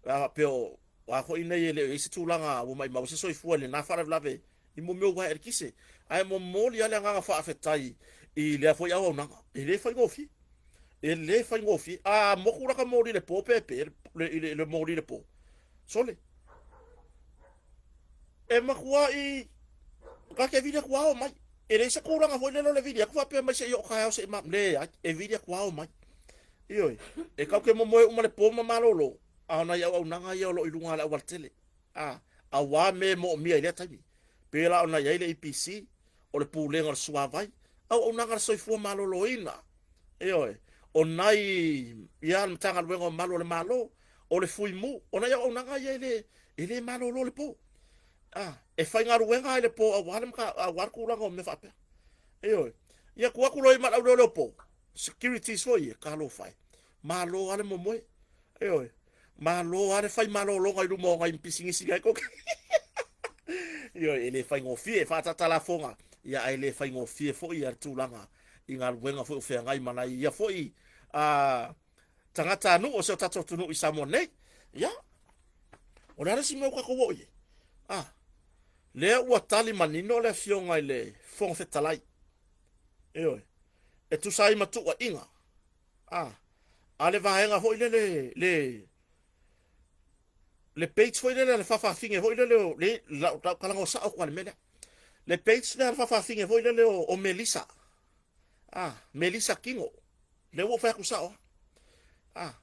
a faapea o, o a foi nei e le o i ai se tulaga ua maimau ai se soifua i lena faalavelave i mo mea o uaea eletise. Ae momoli lava le agaga faafetai i lea foi auaunaga. E le faigofie. E le faigofie. A motu la ka moli i le po pe pe le, le moli i le po. Sole. E matuai ta te vili atu ao mai. E leai se tulaga foi lele o le vili atu faapea mai se i oo taeao se i ma... Leai, e vili atu ao mai. Ioe, e tatou te momoe uma le po ma malolo, a o nai auaunaga ia o lo o i luga o le aualatele. A, auā mea e moomia i lea taimi. Pei la ona i ai le EPC, o le Pulega o le Suavai, auaunaga a le Soifua Maloloina, ioe, o nai, ia, le Matagaluega o Malu o le Malo, o le Fuimu, o nai auaunaga ia e le, e le malolo le po. A, e faigaluega lava i le po aua le, aua le tulaga o mea faapea. Ioe. Ia tuu atu loa i ma le auleoleo po, securities foi ia, talofa e. Malo lava le momoe. Ioe. Malo lava le fai malologa i luma o nai pisinisi nai koke. Ioe, e le faigofie, e faaataata lafoga, ia ae le faigofie foi ia le tulaga i galuega foi o feagai ma nai ia foi a tagatanuu o si o tatou atunuu i Samoa nei. Ia, o le a le isi mea ua tatou oo i ai? Ah, lea ua tali manino le afioga i le Fofoga Fetalai. Ioe, e tusa ai ma tuuaiga Ah, a le vaega foi lele, le, le page foi lele a le faafafine foi lele o, le, lau, lau talanoa sao atu lava i le mea lea. Le page lea a le faafafine foi lele o, o Melissa. Ah, Melissa Kingo. Lea ua ou fai atu sao lava. Ah,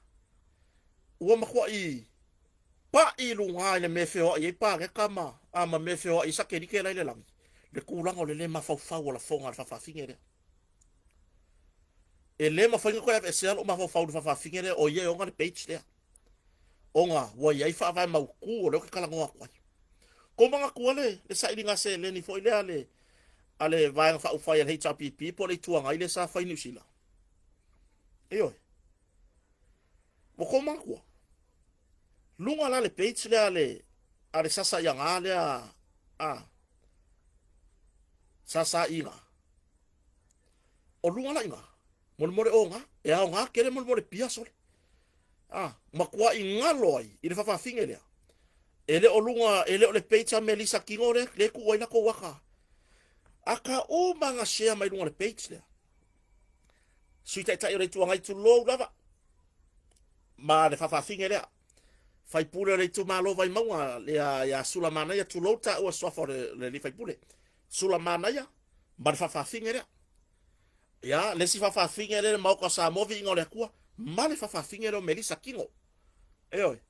ua matuai pai i luga i le mea e feoai ai paneta ma, ah, ma mea e feoai ai satelite la i le lagi, le tulaga o le le mafaufau o lafoga a le faafafine lea. E le mafai ona toe aveesea lou mafaufau i le faafafine lea o ia e ona le page lea. Ona ua i ai faavae mautu o lea ou te talanoa atu ai. Tou manatua le, le sailiga seleni foi lea a le, a le Vaega Faaupufai a le HRPP po o le Itu Agai lea sa fai i Niu Sila? Ioe. Ua tou manatua? Luga la le page lea a le, a le sasa iaga lea a sasa iga. O luga la iga, molemole oga, e aoga tele molemole pia sole. A, matuai galo ai i le faafafine lea. E le o luga, e le o le page a Melissa Kingo lea, lea e tuu ai latou aka. Aka uma na share mai luga o le page lea. Sui Taitai o le Itu Agai tulou lava ma le faafafine lea. Faipule o le itumalo Vaimauga lea ia Sulamanaia tulou taua suafa o le, le, le faipule. Sulamanaia ma le faafafine lea. Ia, le isi faafafine lea le Maota o Samoa viiga o le Atua ma le faafafine lea o Melissa Kingo. Ioe.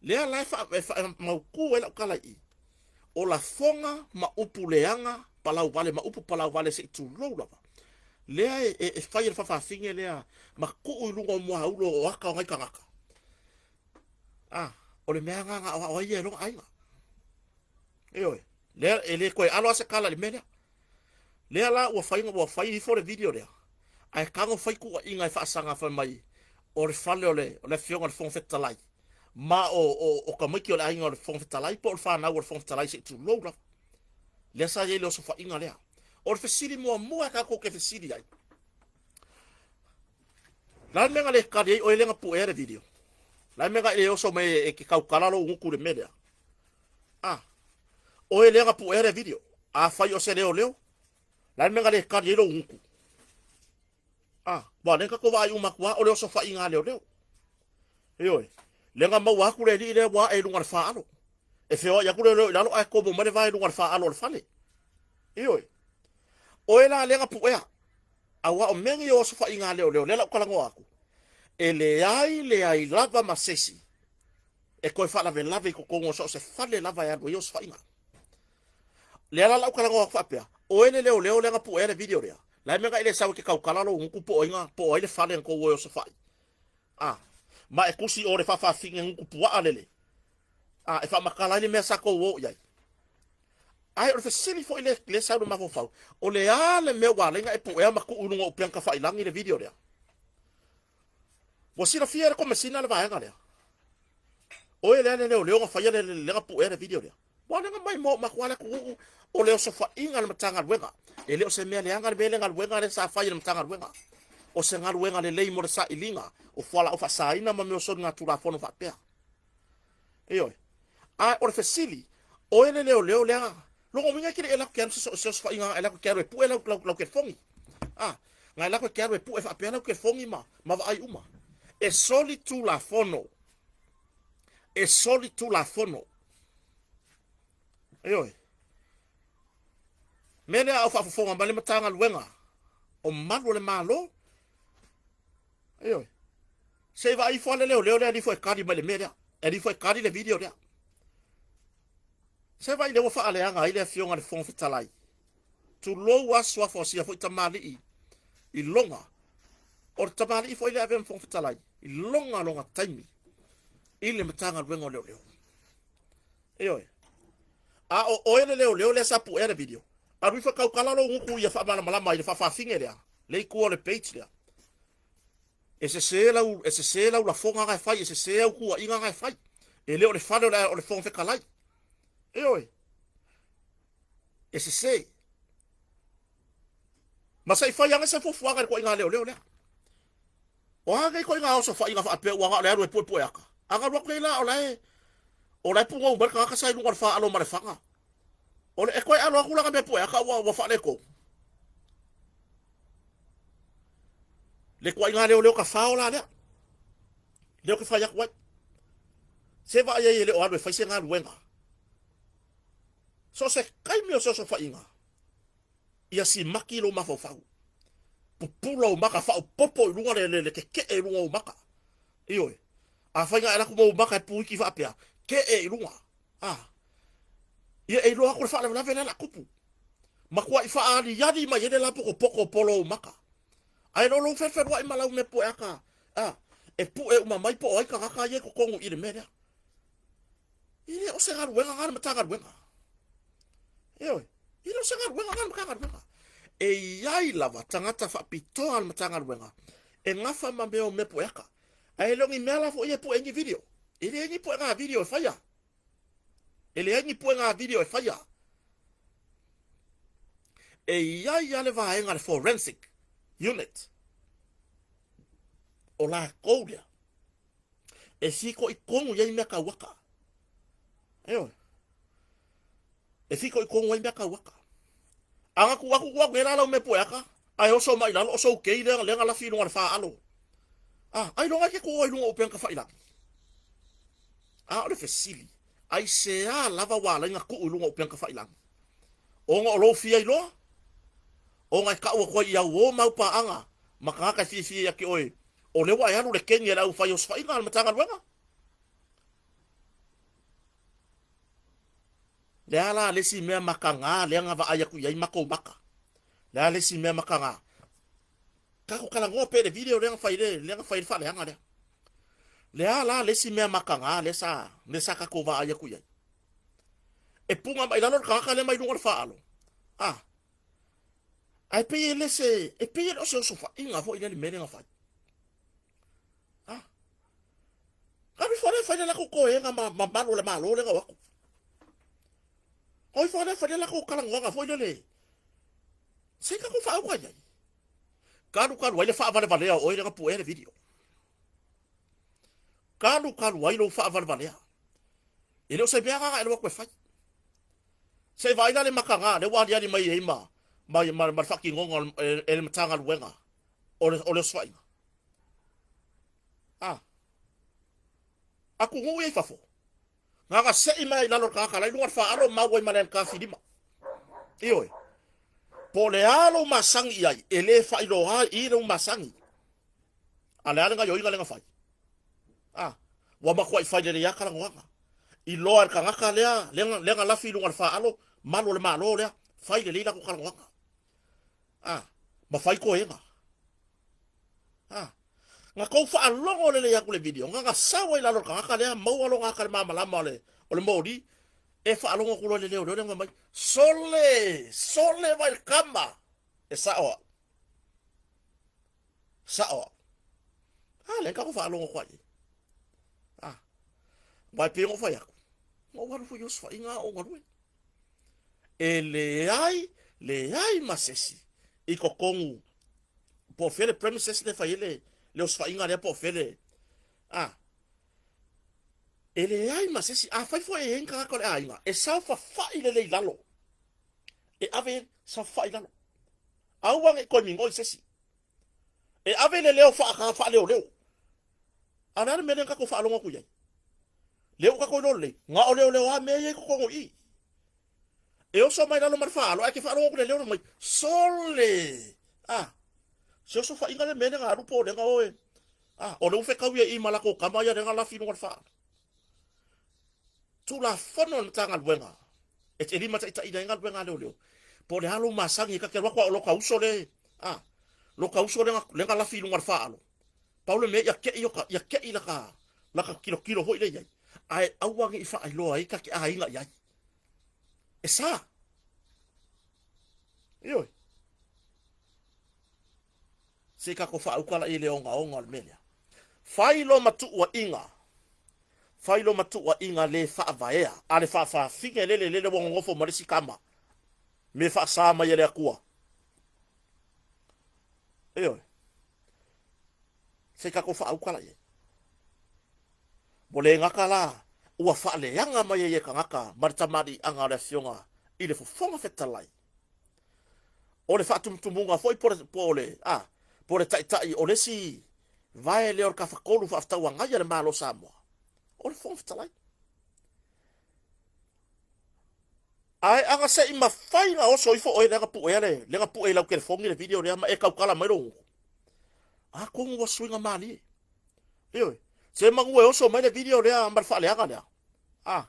Lea la e faamautu ai lau tala i i. O lafoga ma upu leaga, palauvale ma upu palauvale se i tulou lava. Lea e, e, e fai e le faafafine lea ma tuu i luga o muaulu o aka o nai tagata. Ah, o le mea agaga aoao ai ia e lona aiga. Ioe. Lea e le toe alo lava se tala i le mea lea. Lea la ua fai ua fai ifo le video lea. Ae tago fai tuuaiga e faasaga fai mai o le fale o le, o le afioga i le Fofoga Fetalai ma o, o, o tamaiti o le aiga o le Fofoga Fetalai po o le fanau o le Fofoga Fetalai se i tulou lava. Lea sa i ai le osofaiga lea. O le fesili muamua e tatou te fesili ai, la le mea na le tali ai oe lea na puea le video? La le mea na e le oso mai e te tautala lou gutu i le mea lea? Ah, oe lea na puea le video. Afai o se leoleo, la le mea na le tali ai lou gutu? Ah, ua lea na tatou vaai uma atu lava o le osofaiga a leoleo. Ioe. Lea na maua atu le alii lea ua ae i luga o le faalo. E feoai atu leoleo i lalo ae komo mai le vae i luga o le faalo o le fale. Ioe. Oe la lea na puea. Aua o mea nei o osofaiga a leoleo, lea la ou talanoa atu, e leai leai lava ma se isi e toe faalavelave i totonu o so o se fale lava e alu ai osofaiga. Lea la la ou talanoa atu faapea, oe le leoleo lea na puea le video lea, la e mea na e le sau e te tautala lou gutu po o ai na, po o ai le fale na tou o e osofai. A, ma e tusi o le faafaafine gutu puaa lele, a, e faamatala ai le mea sa tou o i ai. Ae o le fesili foi lea, lea sau i le mafaufau, o le a le mea ua ala ai ona e puea ma tuu i luga o upega tafailagi le video lea? Ua silafia e le Komesina le vaega lea. Oe lea le leoleo na faia le, le, le na puea le video lea. Ua ala ona maimoa uma atu lava le atunuu o le osofaiga a le Matagaluega. E le o se mea leaga le mea le galuega lea sa fai e le Matagaluega. O se galuega lelei mo le sailiga o fualaau faasaina ma mea o soligatulafono faapea. Ioe. A o le fesili, oe le leoleo lea, lona uiga e te le i alu atu e te alu se se osofaiga na e alu atu e te alu e pue lau, lau, lau telefoni. A, na e alu atu e te alu e pue faapea lau telefoni ma, ma vaai uma. E soli tulafono. E soli tulafono. Ioe. Mea lea a o faafofoga mai le Matagaluega o Malu o le Malo, Ioe. Se i vaai ifo lava le leoleo lea e alu ifo e kali mai le mea lea. E alu ifo e kali le video lea. Se vaai lea ua faaleaga ai le afioga i le Fofoga Fetalai. Tulou a suafa o sia foi tamalii i loga. O le tamalii foi lea avea ma Fofoga Fetalai i loga lona taimi i le Matagaluega o Leoleo. Ioe. A o oe le leoleo lea sa puea le video, alu ifo e tautala lou gutu ia faamalamalama i le faafafine lea, le itu o le page lea. E sese lau, e sese lau lafoga na e fai, e sese au tuuaiga na e fai. E le o le fale o le, o le Fofoga Fetalai. Ioe. E sese. Ma se i fai ane se fuafuaga i le ituaiga leoleo lea. O a nei ituaiga osofaiga faapea ua na o le alu e puepue ata? A na alu atu nei la o la e, o la e pugou mai le tagata sa i luga o le faalo ma le faga. O le, e toe alo atu lana mea pue ata ua, ua faaletonu. Le ituaiga leoleo tafao la lea. Lea ou te fai atu ai. Se vaai ai e le o alu e fai se galuega. So o se taimi o se osofaiga, ia simaki lou mafaufau. Pupula ou maka, faaopoopo i luga le, le, le kekee i luga o ou maka. Ioe. Afai na e alu atu ma ou maka e puiki faapea, kee i luga. Ah. Ia e iloa atu le faalavelave lea o le a tupu. Matuai faaaliali mai ai le lapotopoto o polo o ou maka. Ae le o lou felufeluai ma lau mea pueaka, ah, e pue uma mai po o ai tagata ia i totonu i le mea lea. E le o se galuega na a le Matagaluega. Ioe, e le o se galuega na a le Matagaluega. E i ai lava tagata faapitoa a le Matagaluega e gafa ma mea o mea pueaka. Ae le o ni mea la foi e pue ai ni video. E leai ni puega video e faia. E leai ni puega video e faia. E i ai lava le vaega le forensic unit. O latou lea e fitoitonu i ai mea tauata. Ioe. E fitoitonu ai mea tauata. A na tuu atu tuu atu nei la lau mea pueata, ae oso mai i lalo, o sou kei lea, lea na lafi i luga o le faalo. A, ailoga e te tu ai i luga o upega tafailagi? A o le fesili, aisea lava ua ala ai na tuu i luga o upega tafailagi? Ona o lou fia iloa? Ona e tau atu ai i au o mau paaga ma tagata e fiafia ia te oe, o lea ua e alu i le keni a le aufai osofaiga a le Matagaluega? Le a la le isi mea makaga lea na vaai atu i ai matou maka? Le a le isi mea makaga? Tatou talanoa pea i le video lea na fai le, lea na fai le faaleaga lea. Le a la le isi mea makaga lea sa, lea sa tatou vaai atu i ai? E puga mai lalo le tagata lea mai luga o le faalo. Ah. Ae pei e le se, e pei e le o se osofaiga foi lea le mea lea na fai. Ah. Alu ifo lea fai le latou toega ma, ma malu o le Malo lea na o atu. O ifo lea fai le latou talanoaga foi lele. Se i tatou faauka i ai. Talu talu ai le faavalevalea o oe lea na puea le video. Talu talu ai lou faavalevalea. E le o se mea na e alu atu e fai. Se i vaai la le makaga lea ua aliali mai ai ma, ma, ma, ma le faatinoga e le Matagaluega o le, o le osofaiga. Ah. Atunuu ia i fafo, na se'i mai i lalo o le tagata la i luga o le faalo mau ai ma le ankafilima. Ioe. Po o le a lou masani i ai, e le faailoa ai i lou masani. A le a le gaoioiga lea na fai? A, ua matuai fai lelei lava talanoaga. Iloa e le tagata lea, lea na lafi i luga o le faalo, malu o le Malo lea, fai lelei latou talanoaga. A, ma fai toega. A, na tou faalogo lelei atu i le video, na na sau ai i lalo o le tagata lea, maua lona ata i le malamalama o le, o le moli, e faalogo atu loa i le leoleo lea na fai mai, Sole! Sole mai le kama! E sao au. Sao au. A, lea tatou faalogo atu ai. A, aua e pei ona ou fai atu, na ou alu foi i osofaiga a o ou galue. E leai, leai ma se isi i totonu po o fea le premises lea e fai ai le, le osofaiga lea po o fea le, a, e leai ma se isi. Afai foi e i ai ni tagata o le aiga, e saofafai lelei i lalo, e ave saofafai i lalo. Aua ne i toe migoi se isi. E ave le leo faaleoleo. A o le a le mea lea na tatou faalogo atu i ai? Lea ua tatou iloa lelei, na o leoleo lava mea ia i totonu i i. E oso mai lalo ma le faaalo, ae e te faalogo atu i le leo mai, sole! A, se osofaiga le mea lea na alu po o lea na o e... A, o lea ua fetau ia i i ma latou tama ia lea na lafi i luga o le faaalo. Tulafono a le Matagaluega e te limataitaiina ai galuega a leoleo, po o le a lou masani, e ta te alu atu a o lota uso le, a, lota uso lea na lafi i luga o le faaalo, pau le mea ia te i ia te i laka, laka tilotilo foi lea i ai, ae aua ne i faailoa ai ta te aiga i ai. E sa. Ioe. Se i tatou faauka laia i le ogaoga o le mea lea. Fai lo matuuaiga, fai lo matuuaiga le faavaea a le faafafine lele lele ua nonofo ma le isi tama, me faasa mai e le Atua. Ioe. Se i tatou faauka laia. Ua le gata la, ua faaleaga mai ai e tagata ma le tamaliiaga o le Afioga i le Fofoga Fetalai. O le faatumutumuga foi po o le, a, po o le taitai o le isi vae lea o le Tafatolu Faafetauagai a le Malo o Samoa, o le Fofoga Fetalai. Ae aga se i mafai na oso ifo oe lea na puea le, lea na pue i lau telefoni le video lea ma e tautala mai lou gutu. Atonu ua suiga malie. Ioe, se manu e oso mai le video lea ma le faaleaga lea. A,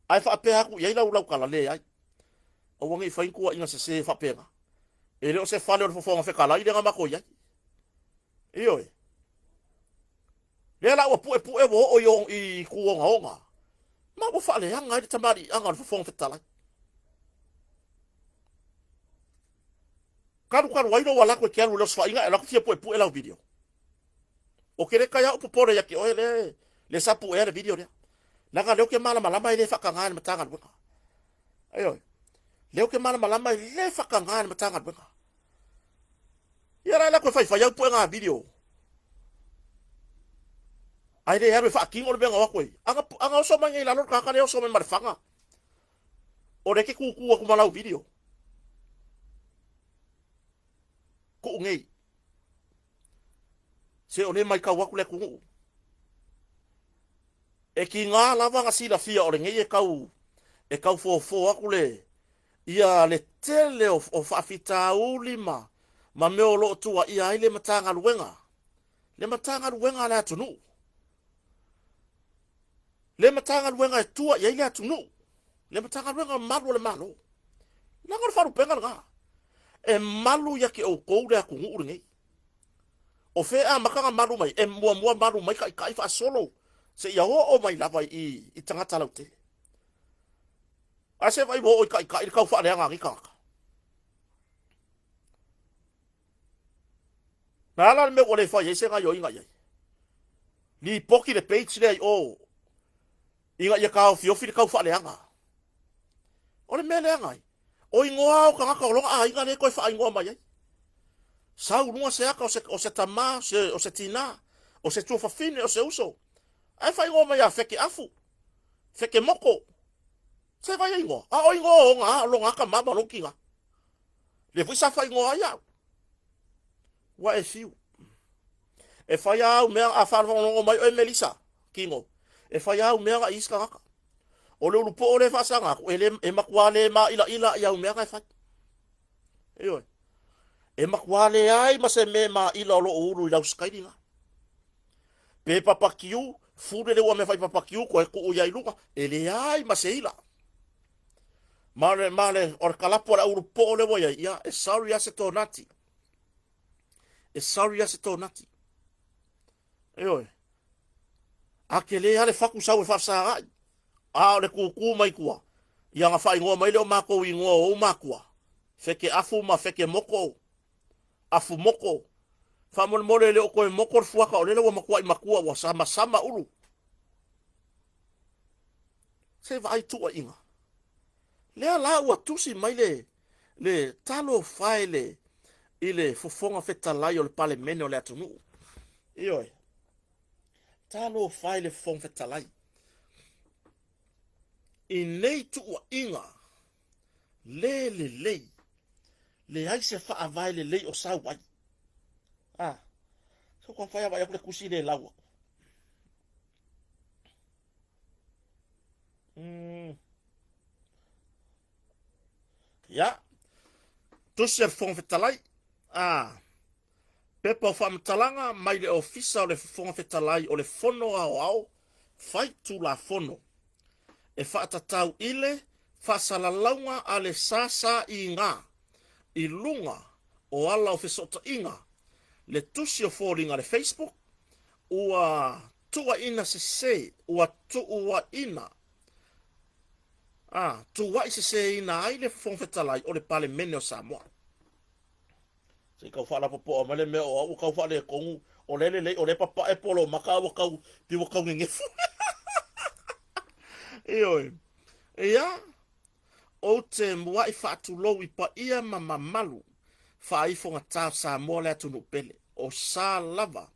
ae faapea atu i ai lau lau tala, leai. Aua ne i fai ni tuuaiga sese faapena. E le o se fale o le Fofoga Fetalai lea na matou i ai. Ioe. Lea la ua puepue ua oo i, i itu ogaoga. Ma ua faaleaga ai le tamaliiaga o le Fofoga Fetalai. Kalukalu ai lou alu atu e te alu i le osofaiga e alu atu fia puepue lau video. O ke le kai au popole ia te oe le le sa puea le video lea. Leaga lea ou te malamalama e le faatagaina e le Matagaluega. Ioe. Lea ou te malamalama e le faatagaina e le Matagaluega. Ia la e alu atu e faifai au puega video. Ae le alu e faatino le mea na o atu ai. Aga, aga oso mai nei i lalo le tagata lea oso mai ma le faga. O lea e te tutu atu ma lau video. Tuu nei. Se o lea e maitau atu le atunuu. E tiga lava na silafia o lenei e tau e tau fofo atu le ia le tele o, o faafitauli ma ma mea o lo o tuuaia ai le Matagaluega, le Matagaluega a le atunuu, le Matagaluega e tua i ai le atunuu, le Matagaluega malu o le Malo. Leaga o le faalupega lena, e malu ia te outou le atunuu lenei. O fea e amata ona malu mai? E muamua malu mai taitai faasolo seia oo mai lava i, i tagata lautele. Ae se vaai ua oo i taitai le tau faaleaga a nei tagata. Na ala le mea ua le fai ai se gaioiga i ai. Lipoti le page lea i o ina ia taofiofi le tau faaleaga. O le mea leaga ai, o igoa o tagata o lona aiga lea e toe faaigoa mai ai. Sau luga se ata o se, o se tamā, se, o se tinā, o se tuafafine, o se uso. Ae faaigoa mai ia Feke Afu, Feke Moko. Se vai igoa. A o igoa o ona, o lona tamā ma lona tinā. Lea foi sa faaigoa ai au. Ua e fiu. E fai lava au mea, a faalogologo mai oe Melisa, Kino. E fai au mea i isi tagata. O le ulu po'o lea e faasaga atu, e le, e matuā le māʻilaʻila i au mea na e fai. Ioe. E matuā leai ma se mea e maʻila o lo'o ulu i lau sikaili na. Pe papakiu, fule le ua mea fai papakiu koe tuu ia i luga, e leai ma se ila. Ma le, ma le, o le kalapu a le au ulu po'o lea ua i ai, ia, e sorry a se tonati. E sorry a se tonati. Ioe. A tele lava le fatu sau e faafesagaai, a o le kūkū mai tua, ia na faaigoa mai lea o matou i igoa o ou matua, feke afu ma feke moko, afu moko. Faamolemole e le o toe moko le fuata o lele ua matuai matua ua samasama ulu. Se vaai tuuaiga. Lea la ua tusi mai le le talofa e le i le Fofoga Fetalai o le Palemene o le atunuu. Ioe. Talofa e le Fofoga Fetalai. I nei tuuaiga le lelei, leai se faavae lelei o sau ai. Ah, so kwa whai atu le tusi le lau aku. Ia, tusi a le Fofoga Fetalai, a, pepa o faamatalaga mai le Ofisa o le Fofoga Fetalai o le Fono Aoao Faitulafono e faatatau i le faasalalauga a le SSIG i luga o ala o fesootaiga, le tusi o foliga le Facebook, ua tuuaina sese, ua tuuaina A, tuua'i seseina ai le Fofoga Fetalai o le Palemene o Samoa. Se i tau faalapopoa mai le mea o au ua tau faaletonu, o lea e lelei, o lea e papae polomaka a ua tau, pei ua tau nenefu. Ioe. Ia, ou te mua'i faatulou i paia ma mamalu faaifogata o Samoa le atunuu pele, o sa lava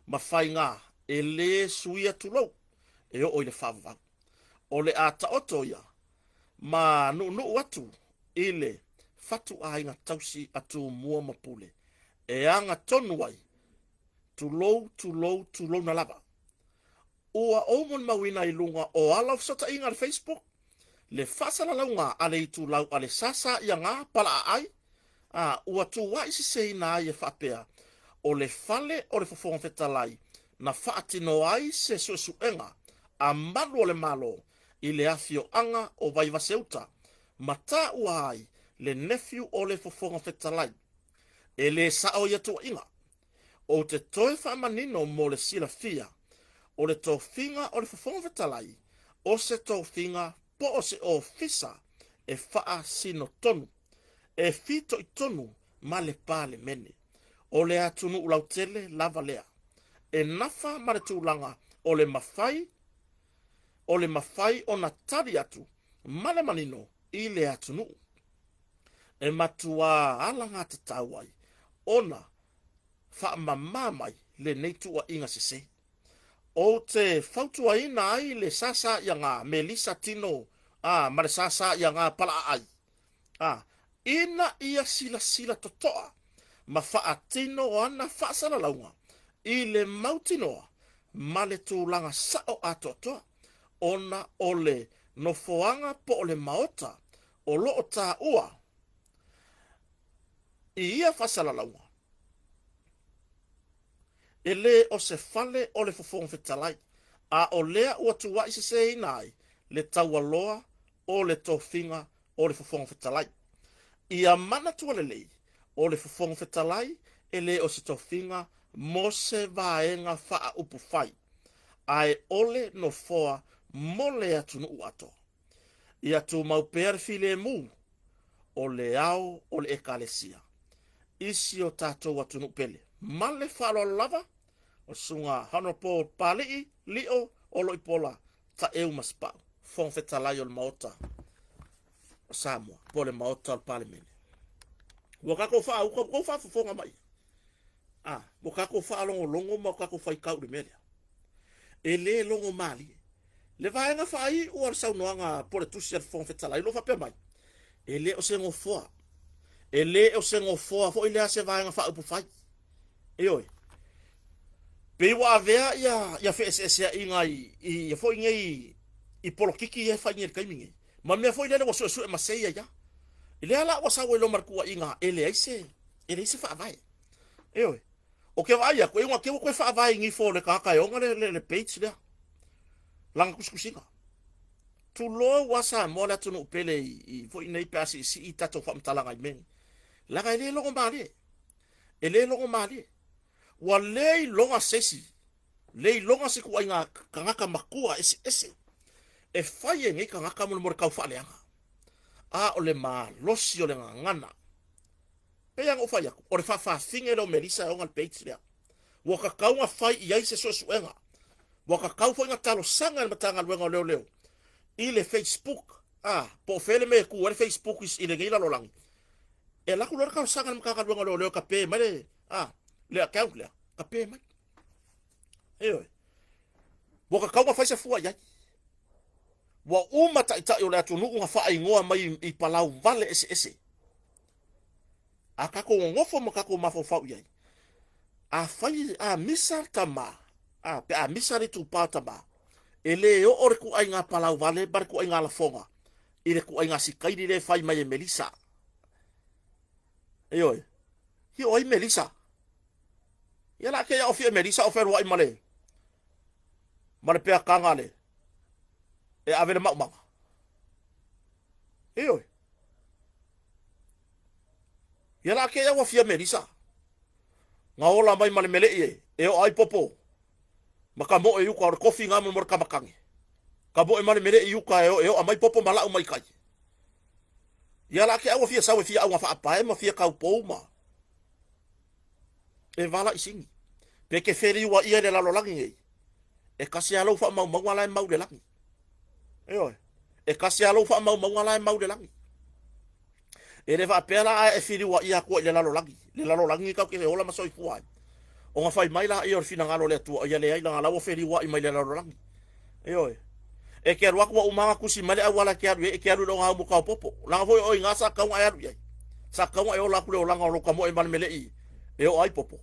ma faiga e lē suia tulou e oo i le faavavau. O le a taoto ia ma nuunuu atu i le fatuaiga tausi a Tumua ma Pule e aga tonu ai, tulou, tulou, tulouna lava. Ua ou molimauina i luga o ala o fesootaiga a le Facebook le faasalalauga a le itulau a le SSIG Palaaai, a ua tuua'i seseina ai e faapea, o le fale o le Fofoga Fetalai na faatino ai se suesuega a malu o le Malo i le afioaga o Vaivaseuta ma taua ai le nephew o le Fofoga Fetalai. E lē sa'o ia tuuaiga. Ou te toe faamanino mo le silafia, o le tofiga o le Fofoga Fetalai o se tofiga po o se ofisa e faasino tonu, e fitoitonu ma le Palemene. O le atunuu lautele lava lea, e nafa ma le tulaga o le mafai o le mafai ona tali atu ma le manino i le atunuu. E matuā alagatatau ai ona faamama mai lenei tuuaiga sese. Ou te fautuaina ai le sasaiaga Melisa Tino a ma le sasaiaga Palaaai a ina ia silasila totoa ma faatino ana faasalalauga i le mautinoa ma le tulaga sa'o atoatoa ona o le nofoaga po o le maota o lo o taua i ia faasalalauga. E lē o se fale o le Fofoga Fetalai, a o lea ua tuua'i seseina ai le taualoa o le tofiga o le Fofoga Fetalai. Ia manatua lelei, o le Fofoga Fetalai e lē o se tofiga mo se vaega faaupufai, ae o le nofoa mo le atunuu atoa. Ia tumau pea le filemu o le ao o le Ekalesia i si o tatou atunuu pele. Ma le faaaloalo lava, o le Susuga Honourable Papali'i Lio Oloipola Taeu Masepau, Fofoga Fetalai o le Maota o Samoa, po o le Maota o le Palemene. Ua tatou faauka, ua tou faafofoga mai. A, ua tatou faalogologo ma ua tatou faitau i le mea lea. E lē logo malie. Le vaega faaiu o le saunoaga po o le tusi a le Fofoga Fetalai o lo o faapea mai, E le o se nofoa, e le o se nofoa foi lea se vaega faaupufai. Ioe. Pei ua avea ia ia feeseeseaiga i i ia foi nei i polokiki ia e fai nei i le taimi nei. Ma mea foi lele ua suesue masei ai lava. I lea la ua sau ai loa ma le tuuaiga e leai se e leai se faavae. Ioe. Ou te vaai atu, e iuga te i ua toe faavae i nifo o le tagata e ona le, le, le page lea. Lana tusitusiga. Tulou a Samoa le atunuu pele i, i foi nei pe a siisii tatou faamatalaga i mea nei. Leaga e le logo malie. E le logo malie. Ua le iloga se isi, le iloga se ituaiga tagata matua eseese e fai e nei tagata mo le tau faaleaga. A o le malosi o le gagana. Pei lava ona ou fai atu, o le faafafine lea o Melissa e ona le page lea. Ua tatau ona fai i ai se suesuega. Ua tatau foi ona talosaga e le Matagaluega o Leoleo i le Facebook, a, po o fea le mea e tu ai le Facebook i lenei lalolagi. E alu atu loa le talosaga a le Matagaluega o Leoleo e tape mai le, a, le account lea, tape mai. Ioe. Ua tatau ona fai se fua i ai. Ua uma taitai o le atunuu na faaigoa mai i palau vale eseese. A tatou nonofo ma tatou mafaufau i ai, a fai, a misa le tama, a, pe a misa le itupa o tama, e le oo le ituaiga palau vale ma le ituaiga lafoga i le ituaiga sikaili lea e fai mai e Melisa. Ioe. Ia o ai Melisa? Ia la ke aofia Melisa o feluai ma le ma le peakaga le e ave le maumaga. Ioe. Ia la ke ua fia Melisa. Nga ola mai ma le melei e, e o ai popo. Ma ka moe uka o le kofi nga mo le kamakange. Ka moe ma le melei uka e o, e o mai popo ma lau mai kai. Ia la ke ua fia sau e fia auga faapae ma fia kaupou ma e vala i sini. Pe ke feliua ia i le lalolagi nei. E kasi lava lou faamaumauga la e mau i le lagi. Ioe. E kasi lava lou faamaumauga la e mau i le lagi. E le faapea la a e feliuaia atu ai i le lalolagi, le lalolagi tatou te ola ma soifua ai. Ona fai mai laia o le finagalo o le Atua, ia leai, leaga la ua feliuai mai le lalolagi. Ioe. E te alu atu ua uma ona tusi mai le auala e te alu i ai, e te alu i le ogaumu taopopo. Leaga foi o i ina sa tatau ona e alu i ai. Sa tatau ona e ola atu le olaga o lou tamoe ma le melei e oa ai popo.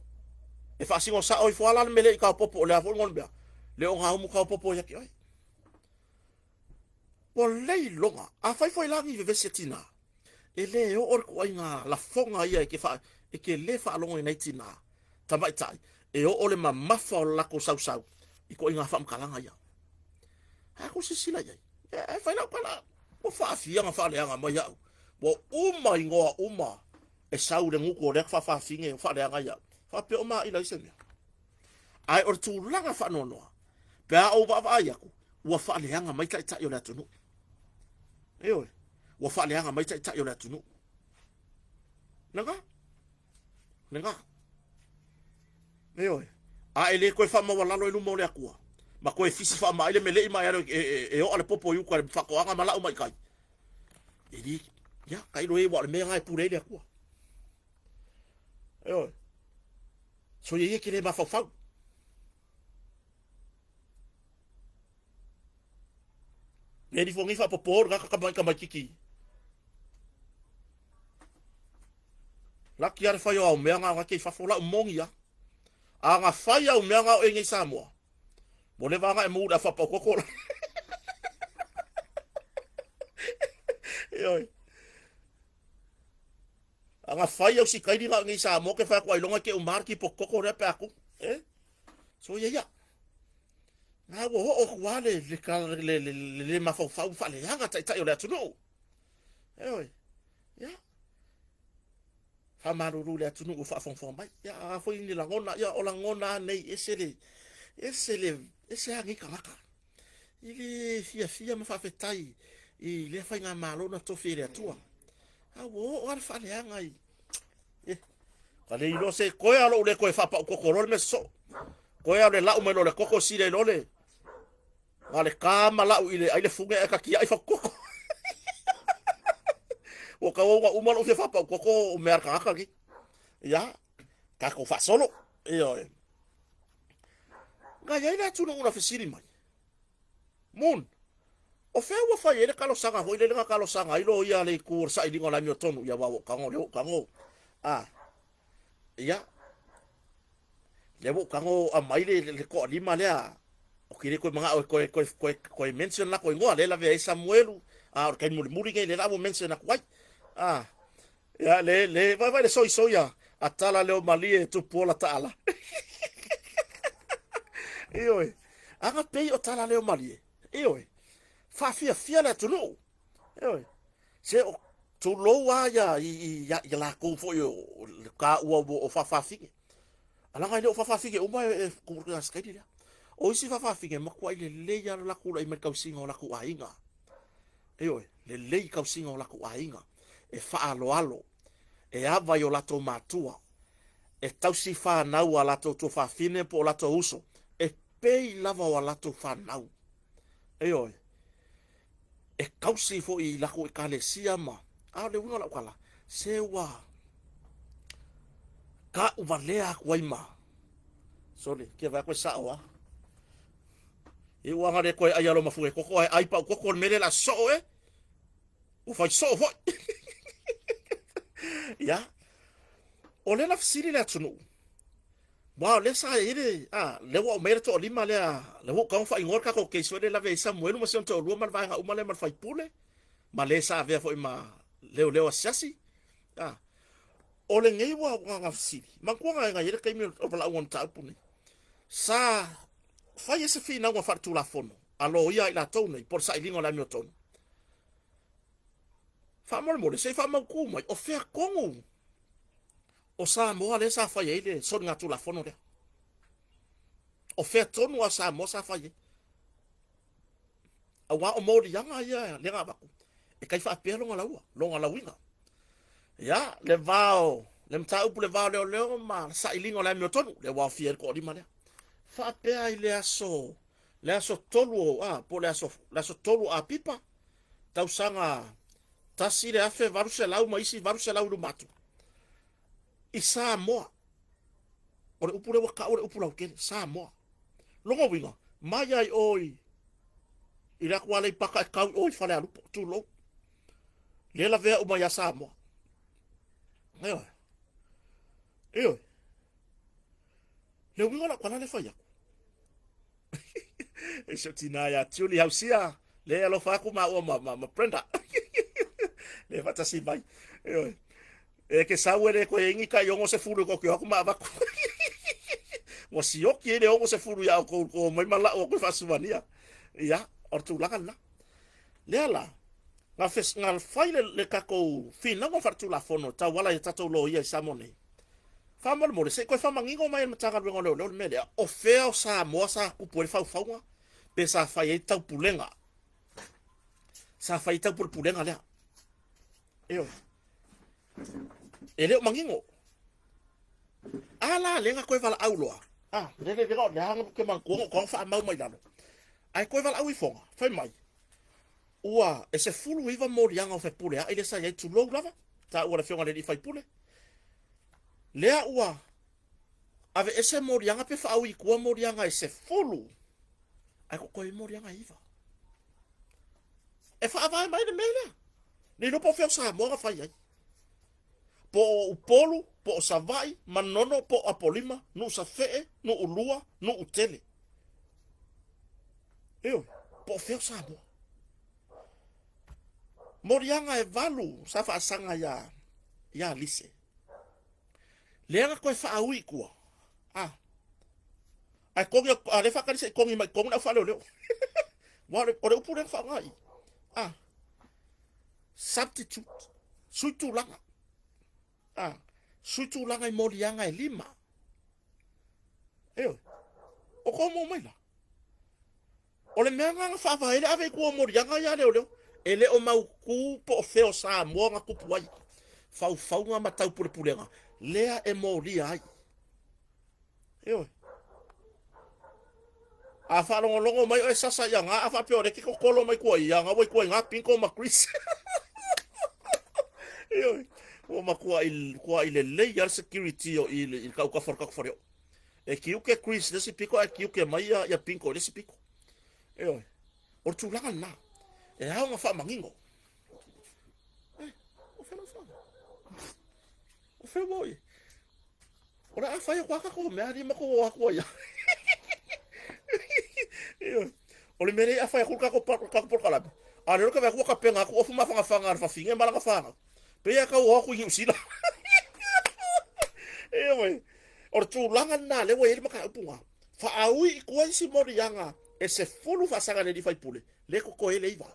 E faasino sao ifo lava la le melei taopopo, o le a foi le mea, le ogaumu taopopo ia te oe. Ua leiloga. Afai foi la ni vevesi a tina, e le oo le ituaiga lafoga ia e ke, fa, e ke le faalogo i nai tina tamaitai, e oo le mamafa o le latou sausau i ituaiga faamatalaga ia. A kou silasila i ai, e, e fai lau tala, ua faafia na faaleaga mai au. Ua uma igoa uma e sau i le gutu o lea faafafine o faaleaga ia'u. Faapea o maila ai se mea. Ae o le tulaga faanoanoa, pe a ou vaavaai atu, ua faaleaga mai taitai o le atunuu. Ioe, ua faaleaga mai taitai o le atunuu. Lena, lena. Ioe, a e le toe faamaualalo i luma o le Atua, ma toe fisi faamaai le melei ma e alu e, e, e oa le popo i uka i le faatoaga ma lau mai kai. E le, ia, tailo e ua o le mea lena e pule ai le Atua. Ioe. Soia ia e te le mafaufau. Le nifo nei faapopo le gata tama tamaititi. Laki a le fai o au mea nga ke i fafo lau moni a. A nga fai au mea nga o e nei Samoa. Mo le vanga e mu le awhapau koko la. Ioe. A nga fai au sikaili nga o nei Samoa ke fai aku ailoga ke umar ki po koko lea pe aku. Eh? So ia ia. Nga ua oo atu lava le, le, le, le, le, le mafaufau faaleaga taitai o le atunuu. Ioe. Ia. Faamalulu i le atunuu ua faafogafoga mai. Ia, a foi ni lagona, ia, o lagona lava nei, ese le, ese le, ese lava nei tagata. I le fiafia ma faafetai i lea faigamalo na tofi e le Atua. A ua oo lava le faaleaga i, eh, ka le iloa se koe a lou le koe faapau koko loa le mea sosoo. Koe a le lau mai loa le koko sile ai loa le, na le ka ma lau i le ai le fuge ae ka tiai fakoko. Ua tau ua uma lou fia faapau koko o mea a le tagata nei. Ia, tatou faasolo. Ioe. Na i ai le atunuu na fesili mai. Moon, o fea ua fai ai le talosaga foi lele na talosaga ai loia a le itu o le sailiga o le amiotonu? Ia, aua ua ou tago, lea ua ou tago. A, ia. Lea ua ou tago aumai le, le, le toalima lea, ou te le toe manao e toe, toe, toe, toe mention latou igoa, lea e lavea ai Samuelu, a o le taimi mulimuli lenei lea la ua mention atu ai. A, ia, le, le, vaai le soisoi a, a tala leo malie e tupu ola taala. Ioe, aga pei o tala leo malie, ioe, faafiafia le atunuu. Ioe, se o tulou a ia i, i, ia, ia latou foi o, o le taua o faafafine. Alaga e le o faafafine uma e, e kumu sikaili lea. O isi faafafine e matuai lelei lava lo latou tulai mai i le tausiga o latou aiga. Ioe, lelei tausiga o latou aiga, e faaaloalo, e ava i o latou matua, e tausi fanau a latou tuafafine po o latou uso, e pei lava o a latou fanau. Ioe, e tausi foi i latou ekalesia ma, a o le uiga o lau tala, se ua tau valea atu ai ma, sole, kia vae atu e sao a. I ua aga le toe ai alo ma fue koko ai ai pau koko le mele la soo e. Ua fai soo foi. Ia. O le na fesili le atunuu. Aua o lea sa i ai le, a, lea ua aumai le toalima lea, lea ua ou tago faaigoa le tatou case foi lea e lavea ai Samuelu ma si ona toalua ma le vaega uma lea ma le faipule, ma le sa avea foi ma leoleo asiasi. A, o lenei ua na fesili, manatua na i ai le taimi o le valaauga o le mataupu lenei, sa fai ai se finauga faaletulafono a loia a i latou nei po o le sailiga o le amiotonu. Faamolemole, se i faamautu mai, o fea tonu o Samoa lea sa fai ai le soligatulafono lea? O fea tonu a Samoa sa fai ai? Aua o moliaga ia lea na avatu, e tai faapea lona laua, lona lauiga. Ia, le va o le mataupu le va o leoleo ma le sailiga o le amiotonu, lea ua aofia ai le toalima lea. Faapea i le aso, le aso 3 o, a, po o le aso, le aso 3 o Apipa, tausaga 1800 ma isi 800 i luma atu, i Samoa. O le upu lea ua tau o le upu lautele, Samoa. Lona uiga, mai ai o i, i le atu Aleipata e tau i o i Falealupo, tulou. Lea lavea uma ia Samoa. Ioe. Ioe. Le uiga o lau tala lea fai atu. E si o tina ia Julie Hausia, le alofa atu maua ma, ma, ma Brenda. Le faatasi mai. Ioe. E ke sau e le koe ingi kai ongo se fulu ko ke aku ma avaku. Ua sioki e le ongo se fulu ia o kou ko mai ma lau aku faasuvania. Ia, o le tulaga lena. Lea la, nga, fes, nga fai le, le tatou finauga faaletulafono tauala i tatou loia i Samoa nei. Faamolemole, se i toe faamanino mai e le Matagaluega o Leoleo le mea lea, o fea o Samoa sa tupu ai le faufauga pe sa fai ai taupulega. Sa fai ai taupulepulega lea. Ioe. E le o manino. A la lea na toe valaau loa. A, le le le le hanga ke manatua na ou faamau mai lalo. Ae toe valaau ifoga, fai mai, ua e 19 moliaga o Fepuleai lea sa i ai, tulou lava, taua le afioga i le alii faipule. Lea ua aveese moliaga pe faaui i tua moliaga e 10, ae totoe ai moliaga e 9. E faavae mai le mea lea. Le iloa po o fea o Samoa na fai ai. Po o Upolu, po o Savaii, Manono, po o Apolima, Nuusafee, Nuulua, Nuutele. Ioe, po o fea o Samoa. Moliaga e valu sa faasaga ia, ia Lise. Lea na toe faaui i tua. Ah. Ae togi atu, a lea faatali se i togi mai tonu le au faaleoleo. Aua o le, o le upu lea na faaaoga i i. Ah. Substitute. Sui tulaga. Ah. Sui tulaga i moliaga e lima. Ioe. O kou mo mai la. O le mea lena na faavae ai le ave i tua o moliaga ia a leoleo, e le o mautu po o fea o Samoa na tupu ai faufauga ma taupulepulega lea e molia ai. Ioe. A faalogologo mai oe sasa ia ga a faapea o lea e te totolo mai tua ia ga ua i tua i ga Pinko ma Chris. Ioe. Ua matuai lelei lava le security o i le taukafa o le tatou faleoo. E kiuke Chris i le isi pito ae kiuke mai ia, ia Pinko i le isi pito. Ioe. O le tulaga lena. E ao ona faamanino. Eh, o fea lau fana? O fea ua i? O le a fai aku a kakou mea ali ma kou o atu ai. Ioe. O le mea lea a fai aku le kakou kakou polokalame. A lea ka aku ka penga aku ofu mafagafaga a le fafine ma lana fanau. Pei a kau o atu i Niu Sila. Ioe. O le tulaga lena lea ua i ai le mataupu lena. Faaui i tua isi moliaga e 10 faasaga i le alii faipule, lea e totoe ai le 9.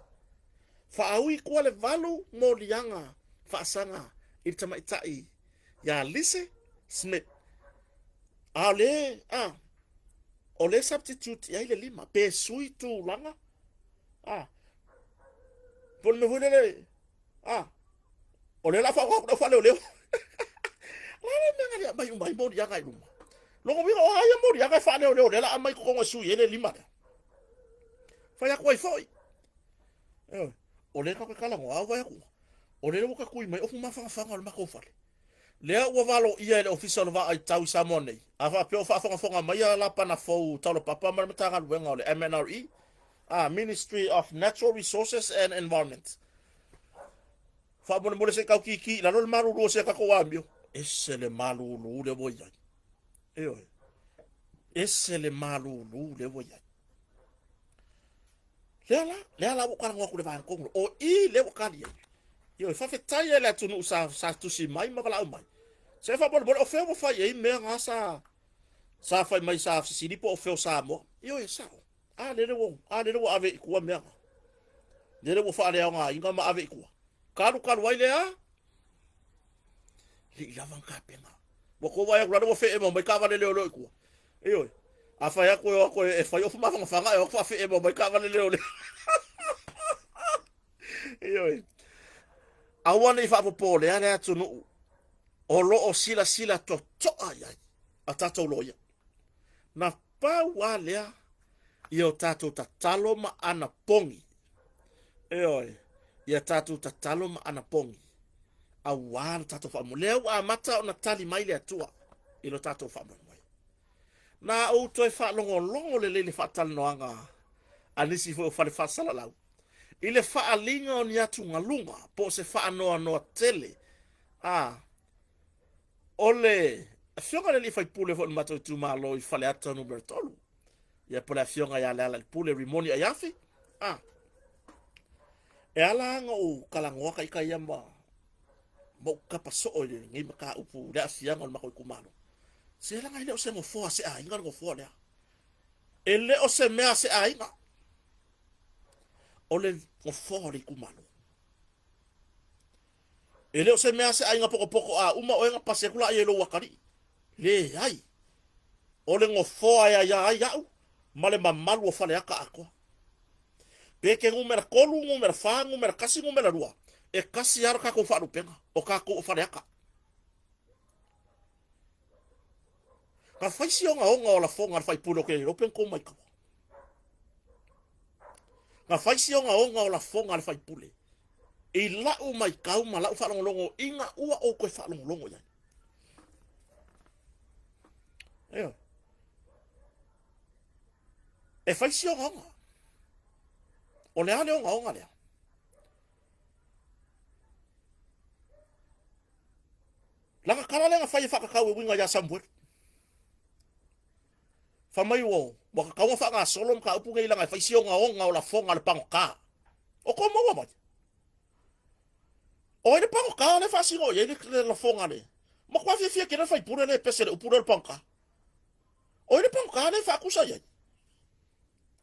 Faaui i tua le 8 moliaga faasaga i le tamaitai ia Lise Smith. A o le, a, o le substitute i ai le 5, pe sui tulaga, a, po o le mea foi lele, a, o lea o le a faaaoga atu le au faaleoleo. O le a le mea na le aumai uma ai moliaga i luma? Lona uiga o a ia moliaga e faaleoleo lea o le a aumai i totonu e sui ai le 5 lea? Fai atu ai foi. Ioe. O lea tatou te talanoa, a ou vaai atu, o lea ua tatui mai ofu mafanafana o le matou fale. Lea ua valoia e le Ofisa o le Vaa i Tau i Samoa nei, a faapea o faafogafoga mai a Lapana fou Taulapapa ma le Matagaluega o le MNRE, a Ministry of Natural Resources and Environment. Faamolemole se i tau kiki i lalo le malulu o si a tatou amio. Ese le malulu lea ua i ai. Ioe. Ese le malulu lea ua i ai. Lea la, lea la ua ou talanoa atu i le vaega tonu lea. O i lea ua tali ai. Ioe, faafetai ai le atunuu sa, sa tusi mai ma valaau mai. Se faamolemole, o fea ua fai i ai mea na sa, sa fai mai sa fesili po o fea o Samoa. Ioe, e sao. A lele ua, a lele ua ave i tua mea na. Lele ua faaleaogaina ma ave i tua. Talu talu ai lea, le i lava na tapena. Ua tou vaai atu la ua feema mai taavale leoleo i tua. Ioe. A fai atu e o atu e fai ofu mafagafaga e o atu faafeema mai taavale leoleo. Ioe. Aua ne i faapopolea le atunuu o lo o silasila totoa i ai a tatou loia. Na pau lava lea ia o tatou tatalo ma anapogi. Ioe, ia tatou tatalo ma anapogi aua lo tatou faamoemoe. Lea ua amata ona tali mai le Atua i lo tatou faamoemoe. Na ou toe faalogologo lelei i le faatalanoaga a nisi foi o fale faasalalau i le faaaliga o ni atugaluga po o se faanoanoa tele a o le afioga i le alii faipule foi o le matou itumalo i Faleata numera 3, ia po o le afioga ia Lealailepule Rimoni Aiafi. A e ala ona ou talanoa ta ita ia ma ma ou kapa soo i lenei mataupu i le aafiaga o le matou itumalo. Se leaga e le o se nofoa a se aiga le nofoa lea. E le o se mea a se aiga. O le nofoa o le itumalo. E le o se mea a se aiga potopoto a uma oe ona pasi atu laia i lou atalii. Leai. O le nofoa e aia ai au ma le mamalu o Faleata atoa. Pe ke numera 3, numera 4, numera 1, numera 2, e kasi lava le tatou faalupega, o tatou o Faleata. Na fai si ogaoga o lafoga a le faipule o ke iloa pe na tou maitaua. Na fai si ogaoga o lafoga a le faipule i lau maitau ma lau faalogologo ina ua ou toe faalogologo i ai. Ioe. E fai si ogaoga. O le a le ogaoga lea? Lana tala lea na fai e faatatau e uiga ia Samuelu. Fai mai ua, ua tatau ona faagasolo mataupu nei leaga e fai si ogaoga o lafoga a le pagota. O tou maua mai? O ai le pagota lea e faasino i ai le, le lafoga le? Matua fiafia tele le faipule lea e pese le upu lea o le pagota. O ai le pagota lea e faatusa i ai?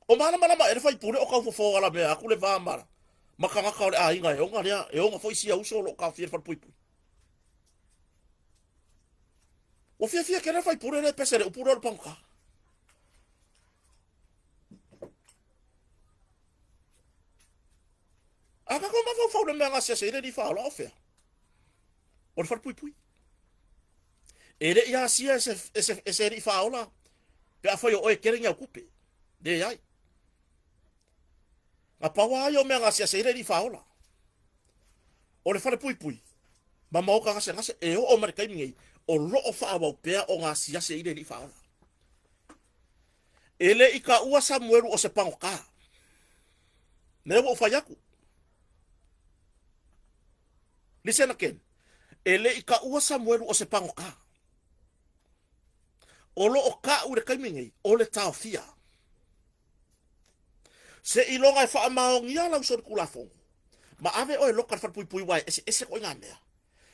O malamalama ea le faipule o tau fofo alamea atu le va ma, ma tagata o le aiga e ona lea, e ona foi sia uso o lo o taofia i le falepuipui. Ua fiafia tele le faipule lea e pese le upu lea o le pagota. A tatou mafaufau le mea gasegase ai le alii faaola o fea? O le falepuipui. E le i asia e se, e se, e se alii faaola pe afai o oe e tele ni au tupe. Leai. Na pau lava ia o mea gasegase ai le alii faaola. O le falepuipui ma maoka gasegase e oo mai le taimi nei o lo o faaauau pea ona asiasi ai le alii faaola. E le i taua Samuelu o se pagota. Lea ua ou fai atu. Listen again. E le i taua Samuelu o se pagota. O lo o ka'u i le taimi nei, o le taofia. Seiloga e faamaonia lau solitulafono, ma ave oe e loka i le falepuipui aua e eseese ituaiga mea.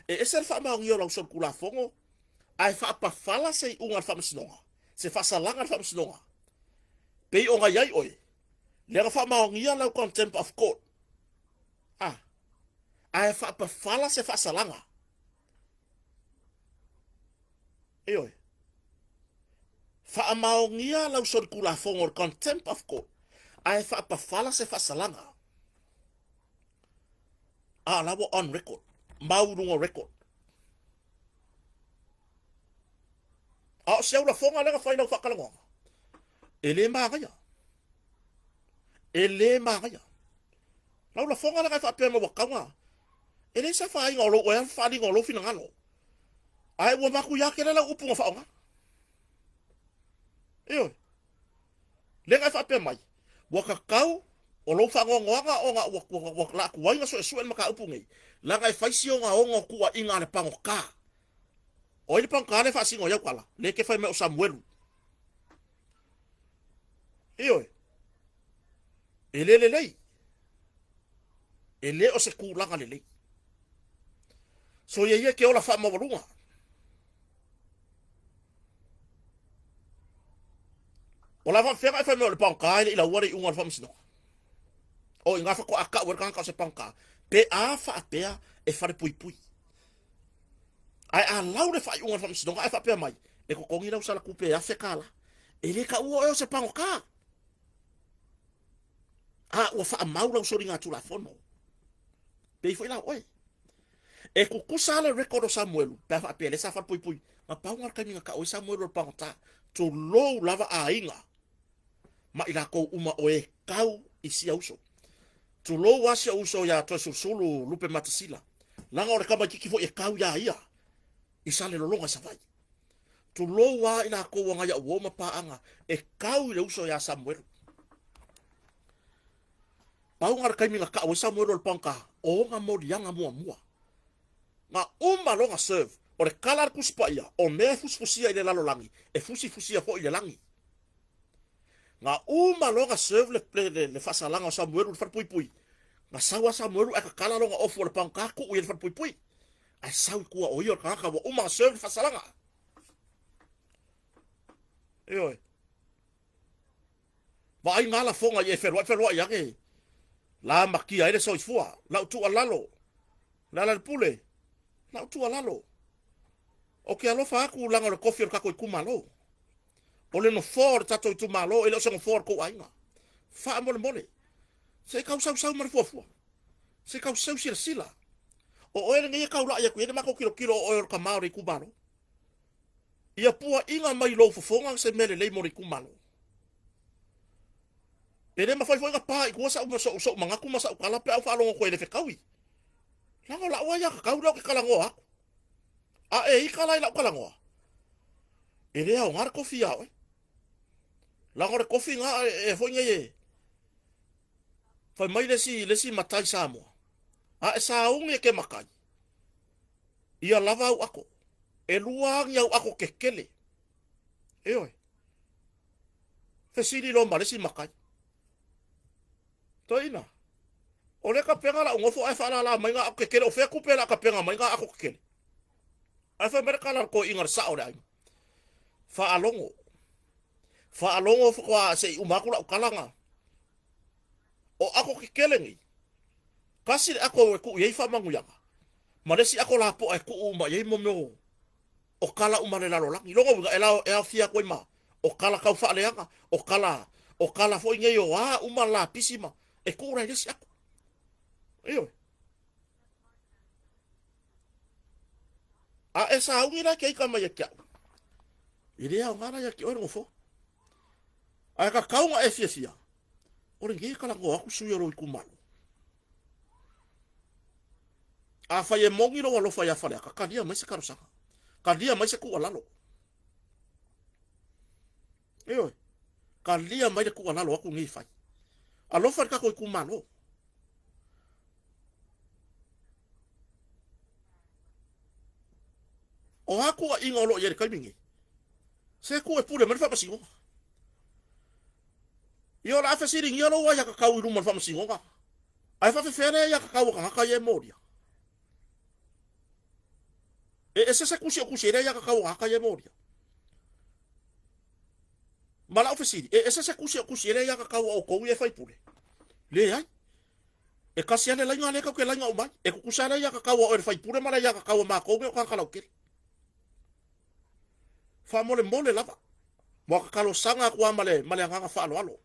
E ese le faamaonia o lau solitulafono ae faapafala se iuga a le faamasinoga, se faasalaga a le faamasinoga, pei ona i ai oe, lea na faamaonia lau contempt of court, a, ae faapafala se faasalaga. Ioe. Faamaonia lau solitulafono o le contempt of court, ae faapafala se faasalaga. A o la ua on record, mau i luga o record. A o si au lafoga lea na fai i lau faatalanoaga, e le manaia. E le manaia. Lau lafoga lea na e faapea mai ua tatau ona... E leai se afaina o lou oe lava faaaliga o lou finagalo. Ae ua matuia tele lau upu na faaaoga. Ioe. Lea na e faapea mai, ua tatau o lou faanoanoaga ona ua, ua, ua la tuai na suesue le mataupu nei, leaga e fai si ogaoga o tuuaiga a le pagota. O ai le pagota lea e faasino ai au tala? Lea e te fai mai o Samuelu. Ioe. E le lelei. E le o se tulaga lelei. Soia ia ke ola faamaualuga. O la faafefea e fai mai o le pagota e le i laua le iuga o le faamasinoga. O i ngā faatoa kau e le tagata o se pagota. Pe a faapea e falepuipui. Ae a lau le faaiuga o le faamasinoga ae faapea mai, e totogi lau sala tupe e $1,000. E le taua oe o se pagota. A ua faamau lau soligatulafono. Pei foi la oe. E tutusa lava le record o Samuelu pe a faapea lea sa falepuipui. Na pau lena o le taimi na tau ai Samuelu o le pagota. Tulou lava aiga ma i latou uma o e kau i sia uso. Tulou lava si ou uso ia Toesulusulu Lupematasila, leaga o le tamaititi foi e kau iā ia i Salelologa i Savaii. Tulou lava i latou a nai au uo ma paaga e kau i le uso ia Samuelu. Pau lena o le taimi na tau ai Samuelu o le pagota, o ona moliaga muamua. Na uma loa ona serve, o le tala a le Tusi Paia, o mea e fusifusia i le lalolagi, e fusifusia foi i le lagi. Na uma loa ona serve le, le, le, le faasalaga o Samuelu i le falepuipui, na sau lava Samuelu ae tatala lona ofu o le pagota tuu i ai le falepuipui. Ae sau i tua o ia o le tagata ua uma ona serve le faasalaga. Ioe. Vaai ngā lafoga i e feloai feloai ane la makia ai le soifua. Lau tuualalo, Lealailepule, lau tuualalo, ou te alofa atu leaga o le kofi o le tatou itumalo. O le nofoa o le tatou itumalo e le o se nofoa o le tou aiga. Faamolemole, se i tau sausau ma le fuafua. Se i tau seu silasila. O oe lenei e taulai atu i ai le matou tilotilo o oe o le tama o le itumalo. Ia puaina mai lou fofoga se mea lelei mo le itumalo. E le mafai foi ona pa i tua sa'u, sou, sou manatu ma sa'u tala pe a ou faalogo atu e le fetaui. Leaga o la'u aiatatau lea ou te talanoa atu. A e ita la i la'u talanoa, e le aoga le tofi iā oe. Leaga o le tofi na e, e foi nei e fai mai le isi, le isi matai Samoa, a e sauni e ke matai, ia lava au ato. E lua ni au ato kekele. Ioe. Fesili loa ma le isi matai. Toeaina, o lea kapega la'u nofo ae faalala mai ngā ato kekele, o fea tupe la kapega mai ngā ato kekele? Ae fai mai le tala a le toeaina le sa'o o le aiga, Faalogo, faalogo faatoa se i uma atu la'u tala na. O ato kekele nei, tasi le ato e tuu i ai faamanuiaga, ma le isi ato lapoa e tuu uma i ai mo mea o o tala uma a le lalolagi. Lona uiga, e, lao, e aofia atu ai ma o tala tau faaleaga, o tala, o tala foi nei o a uma lapisi ma, e tuu la i le isi ato. Ioe. A e sauni la ke ika mai ia te au, e le aoga la ia te oe le nofoa. Ae tatau ona e fiafia, o lenei e talanoa atu sui o lou itumalo. Afai e moni lou alofa ia Faleata, talia mai se talosaga. Talia mai se tuualalo. Ioe, talia mai le tuualalo atu nei e fai. Alofa i le tatou itumalo. O a tuuaiga o lo o i ai i le taimi nei? Se ku e pule mai le faamasinoga. Ia o le a fesiligia lou aiatatau i luma o le faamasinoga. Ae faafefea le aiatatau a tagata ia e molia? E ese se tusi o tusi ai le aiatatau a tagata ia e molia. Ma lau fesili, e ese se tusi o tusi ai le aiatatau a outou ia e faipule? Leai. E tasi lava le laina lea tatou te laina uma ai. E tutusa lava le aiatatau a oe le faipule ma le aiatatau a matou nei o tagata lautele. Faamolemole lava, ua ta talosaga atu lava ma le, ma le agaga faaaloalo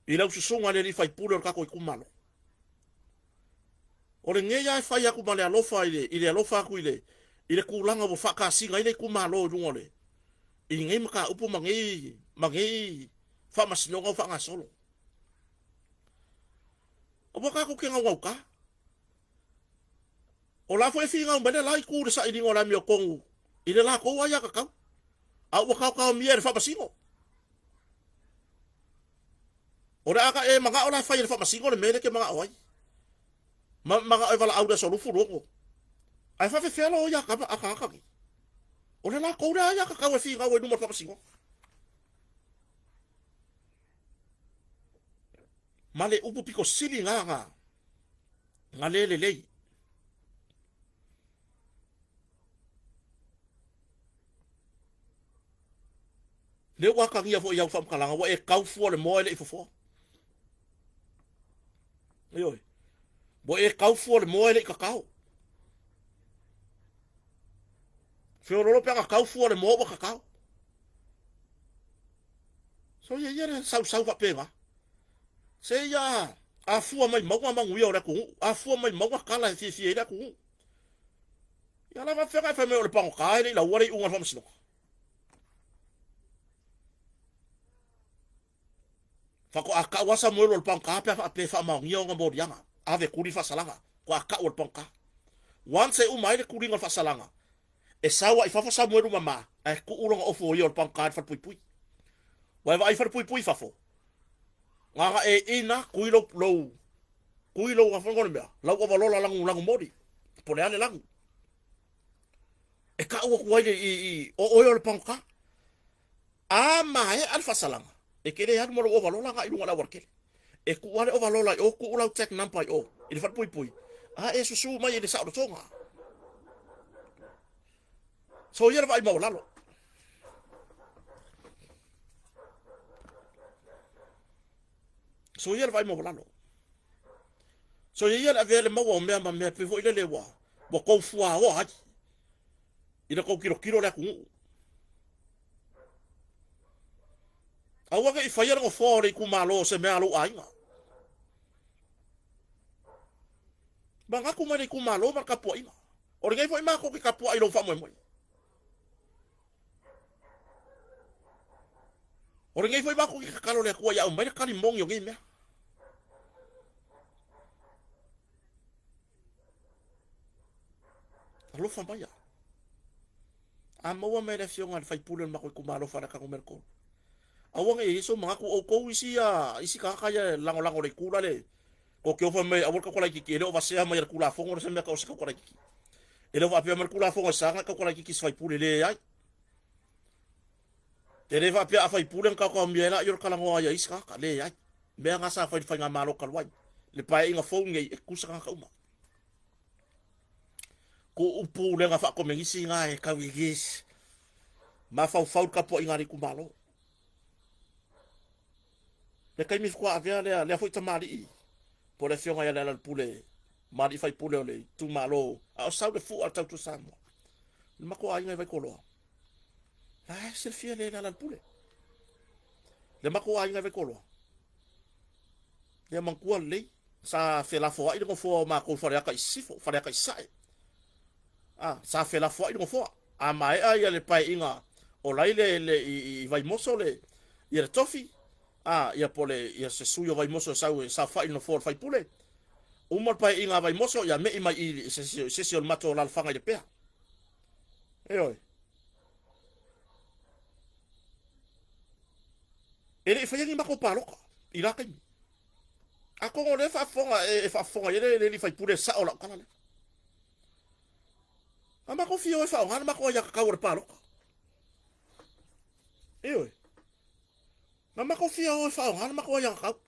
i lau susuga i le alii faipule o le tatou itumalo. O lenei lava e fai atu ma le alofa i le, i le alofa atu i le, i le tulaga ua faatasiga ai le itumalo i luga o le, i lenei mataupu ma nei, ma nei faamasinoga ua faagasolo. Aua tatou te naunauta. O la foi e finau mai le la itu i le sailiga o le amiotonu i le latou aiatatau, a ua taotaomia e le Faamasino. O le a ta e manao la e fai e le Faamasino le mea lea e te manao ai. Ma manao e valaau i le aso 26. Ae faafefea loia a tagata nei? O le latou lea aiatatau e finau ai i luma o le Faamasinoga. Ma le upu pito sili na na le lelei. Lea ua atagia foi i au faamatalaga, ua e tau fua le moa e le i fofoa. Ioe. Ua e tau fua le moa e le i tatao. Feololo pe ana tau fua le moa ua tatao. Soia ia le sausau faapena. Se ia afua mai mauga manuia o le atunuu, afua mai mauga tala e fiafia ai le atunuu. Ia la faafefea e fai mai o le pagota e le i laua le iuga o le faamasinoga. Faatoa tau lava Samuelu o le pagota pe a faapea e faamaonia ona moliaga, ave tuli le faasalaga, faatoa tau o le pagota. Once e uma ai le tuliga o le faasalaga, E sau ai fafo Samuelu ma ma, ae tuu lona ofoia o le pagota i le falepuipui. Ua e vaai i falepuipui i fafo? Na ona e ina kui lou, lou, kui lou afoga o le mea, lau ovalola lanu, lanu moli, po o le a le lanu. E tau atu ai le, i, i, o oe o le pagota. A maea le faasalaga, e te le alu ma lou ovalola agai i luga o le aualatele. E tuu lava le ovalola i o, tuu lau tag number i o, i le falepuipui, a e susu mai i le saolotoga. Soia le vaai maualalo. Soia le vaai maualalo. Soia ia le avea le maua o mea ma mea pei foi lele ua ua tou fuaoa ai i le tou tilotilo o le atunuu. Aua ne i faia le nofoa o le itumalo o se mea a lou aiga. Manatu mai le itumalo ma le tapuaiga. O lenei foi matou te tapuai i lou faamoemoe. O lenei foi matou te tatalo i le Atua ia aumai le tali moni o nei mea. Alofa maia. A maua mai le afioga i le faipule o le matou itumalo Faleata numera 3. Aua ne i i ai sou manatu outou isi ia isi tagata ia e lagolago i le itu la le tou te ofo mai aua le tauta laitiiti e le o vasea mai e le Tulafono le se mea tau o se tauta laitiiti. E le o faapea mai le Tulafono e sa ona tauta laitiiti i se faipule, leai. E le faapea a faipule ona taotaomia ai laia o le talanoa ai a isi tagata, leai. Mea na sa fai i le faigamalo talu ai. Le paeaiga fou lenei e tutusa tagata uma. Ko upu pulega faakomenisi na e tau i yes. Mafaufau le tapuaiga a le itumalo. Le taimi faatoa avea lea, lea foi tamalii po o le afioga ia Lealailepule ma alii faipule o le itumalo a o sau le fua o le Tautua Samoa. Le matou aiga i Vaitoloa. La e silafia le Lealailepule. Le matou aiga i Vaitoloa. Ia manatua lelei, sa felafoai le nofoa o matou i Faleata i Sisifo, Faleata i Sasae. Ah, sa felafoai le nofoa. A maea ia le paeaiga o la i le i Vaimoso le ia le tofi, ah, ia po le ia se sui o Vaimoso e sau e saofai i le nofoa o le faipule. Uma le paeaiga a Vaimoso ia me'i mai i se isi o le matou alaalafaga i Lepea. Ioe. E le i faia ni matou palota i la taimi. Atonu o lea e faafofoga e faafofoga i ai le alii faipule e sao lau tala lea. A matou fia o e faaaoga le matou aiatatau o le palota. Ioe. Na matou fia o e faaaoga le matou aiatatau.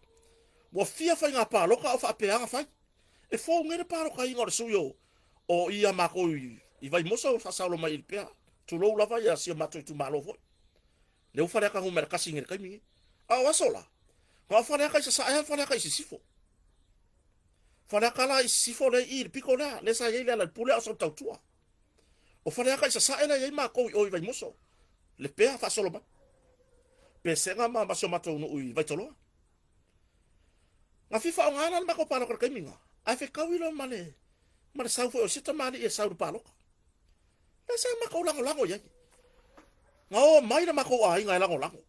Ua fia faiga palota a o faapea na fai. E fou nei le palotaina o le sui o o i a matou i Vaimoso ua faasaolo mai i Lepea. Tulou lava ia si o matou itumalo foi. Lea ua Faleata numera 1 nei i le taimi nei. A o aso la, na o Faleata i Sasae a Faleata i Sisifo. Faleata la i Sisifo lea i i le pito lea, lea sa i ai Lealailepule a o sau tautua. O Faleata i Sasae la e i ai matou i o i Vaimoso, Lepea faasolo mai. Pesega ma, ma si o matou nuu i Vaitoloa. Na fia faaaoga la le matou palota i le taimi na, ae fetaui loa ma le, ma le sau foi o isi tamalii e sau i le palota. Lea sa matou lagolago i ai. Na o mai le matou aiga e lagolago.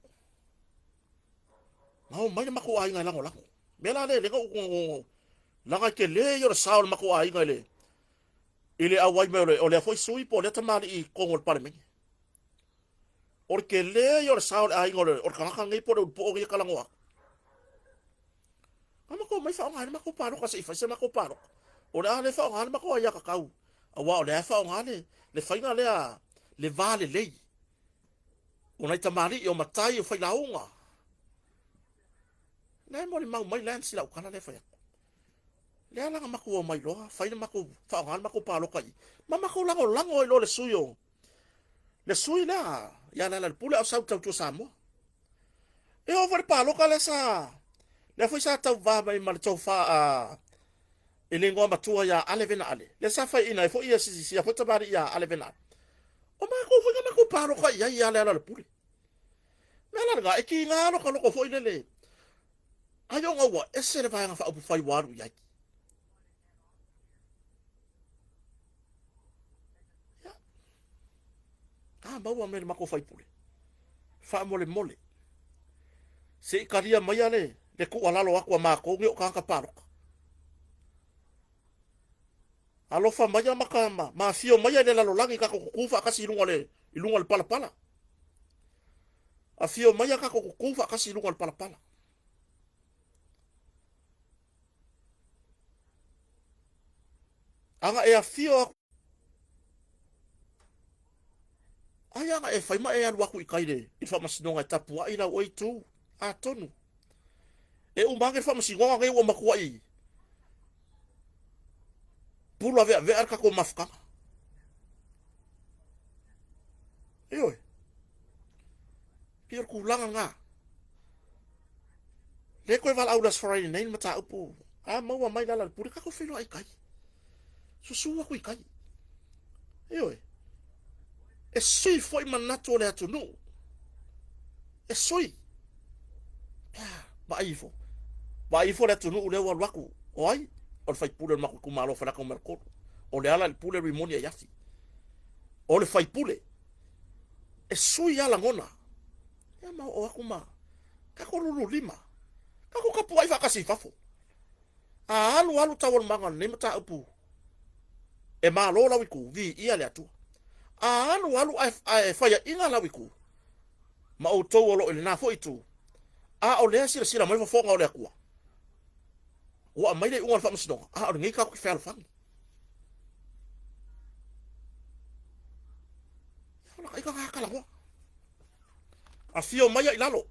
Na o mai le matou aiga e lagolago. Mea la lea lea na ou laga e tele ia o le sao o le matou aiga i le i le auai mai o le, o lea foi sui po o lea tamalii i totonu o le Palemene. O le tele ia o le sao o le aiga o le, o le tagata nei po o le ulupoo nei e talanoa atu. Na matou omai faaaoga ai le matou palota se i fai se matou palota. O le a le faaaoga le matou aiatatau, aua o lea e faaaoga le, le faiga lea, le va lelei o nai tamalii, o matai, o failauga. La e molimau mai Lance i lau tala lea e fai atu. Lea la na matou omai loa, fai le matou, faaaoga le matou palota i, ma matou lagolago ai loa le sui o, le sui lea ia Lealailepule a o sau tautua Samoa. E oo foi le palota lea sa, lea foi sa tauva mai ma le tofa a i le igoa matua ia Ale Vena Ale, lea sa faiaina ai foi ia sia foi tamalii ia Ale Vena Ale. O matou foi na matou palota i ai ia Lealailepule. Mea la lena, e tiga lota loto foi lele, ai ona ua ese le Vaega Faaupufai ua alu i ai. Ia, a maua mai le matou faipule, faamolemole, se i talia maia le, le tuualalo atu a matou nei o tagata palota. Alofa maia ma, ma, ma afio maia i le lalolagi tatou tutu faatasi i luga o le, i luga o le palapala. Afio maia tatou tutu faatasi i luga o le palapala. Ana e afio aku ai ana e fai ma e alu atu i tai i le faamasinoga e tapuai lau oe itu. Atonu e uma ane le faamasinoga nei ua matuai pula veavea le tatou mafutaga. Ioe. Pei o le tulaga lena. Lea toe valaau i le Aso Faraile nei le mataupu, a maua mai Lealailepule, tatou feiloai i tai. Susu atu i tai. Ioe. E sui foi manatu o le atunuu. E sui. Vaai ifo. Vaai ifo le atunuu lea ua alu atu. O ai? O le faipule o le matou itumalo o Faleata numera 3. O Lealailepule Rimoni Aiafi. O le faipule. E sui lava lagona. Ia ma oo atu ma tatou lulu lima. Tatou tapuai faatasi i fafo. A alu alu taualumaga o lenei mataupu e malo lau itu, viia le Atua. A alu alu ae, ae faiaina lau itu, ma outou o lo o i lena foi itu, a o lea e silasila mai fofoga o le Atua, ua aumai le iuga o le faamasinoga, a o lenei tatou te fealofani. Ia, o la ita talanoa. Afio mai ai i lalo.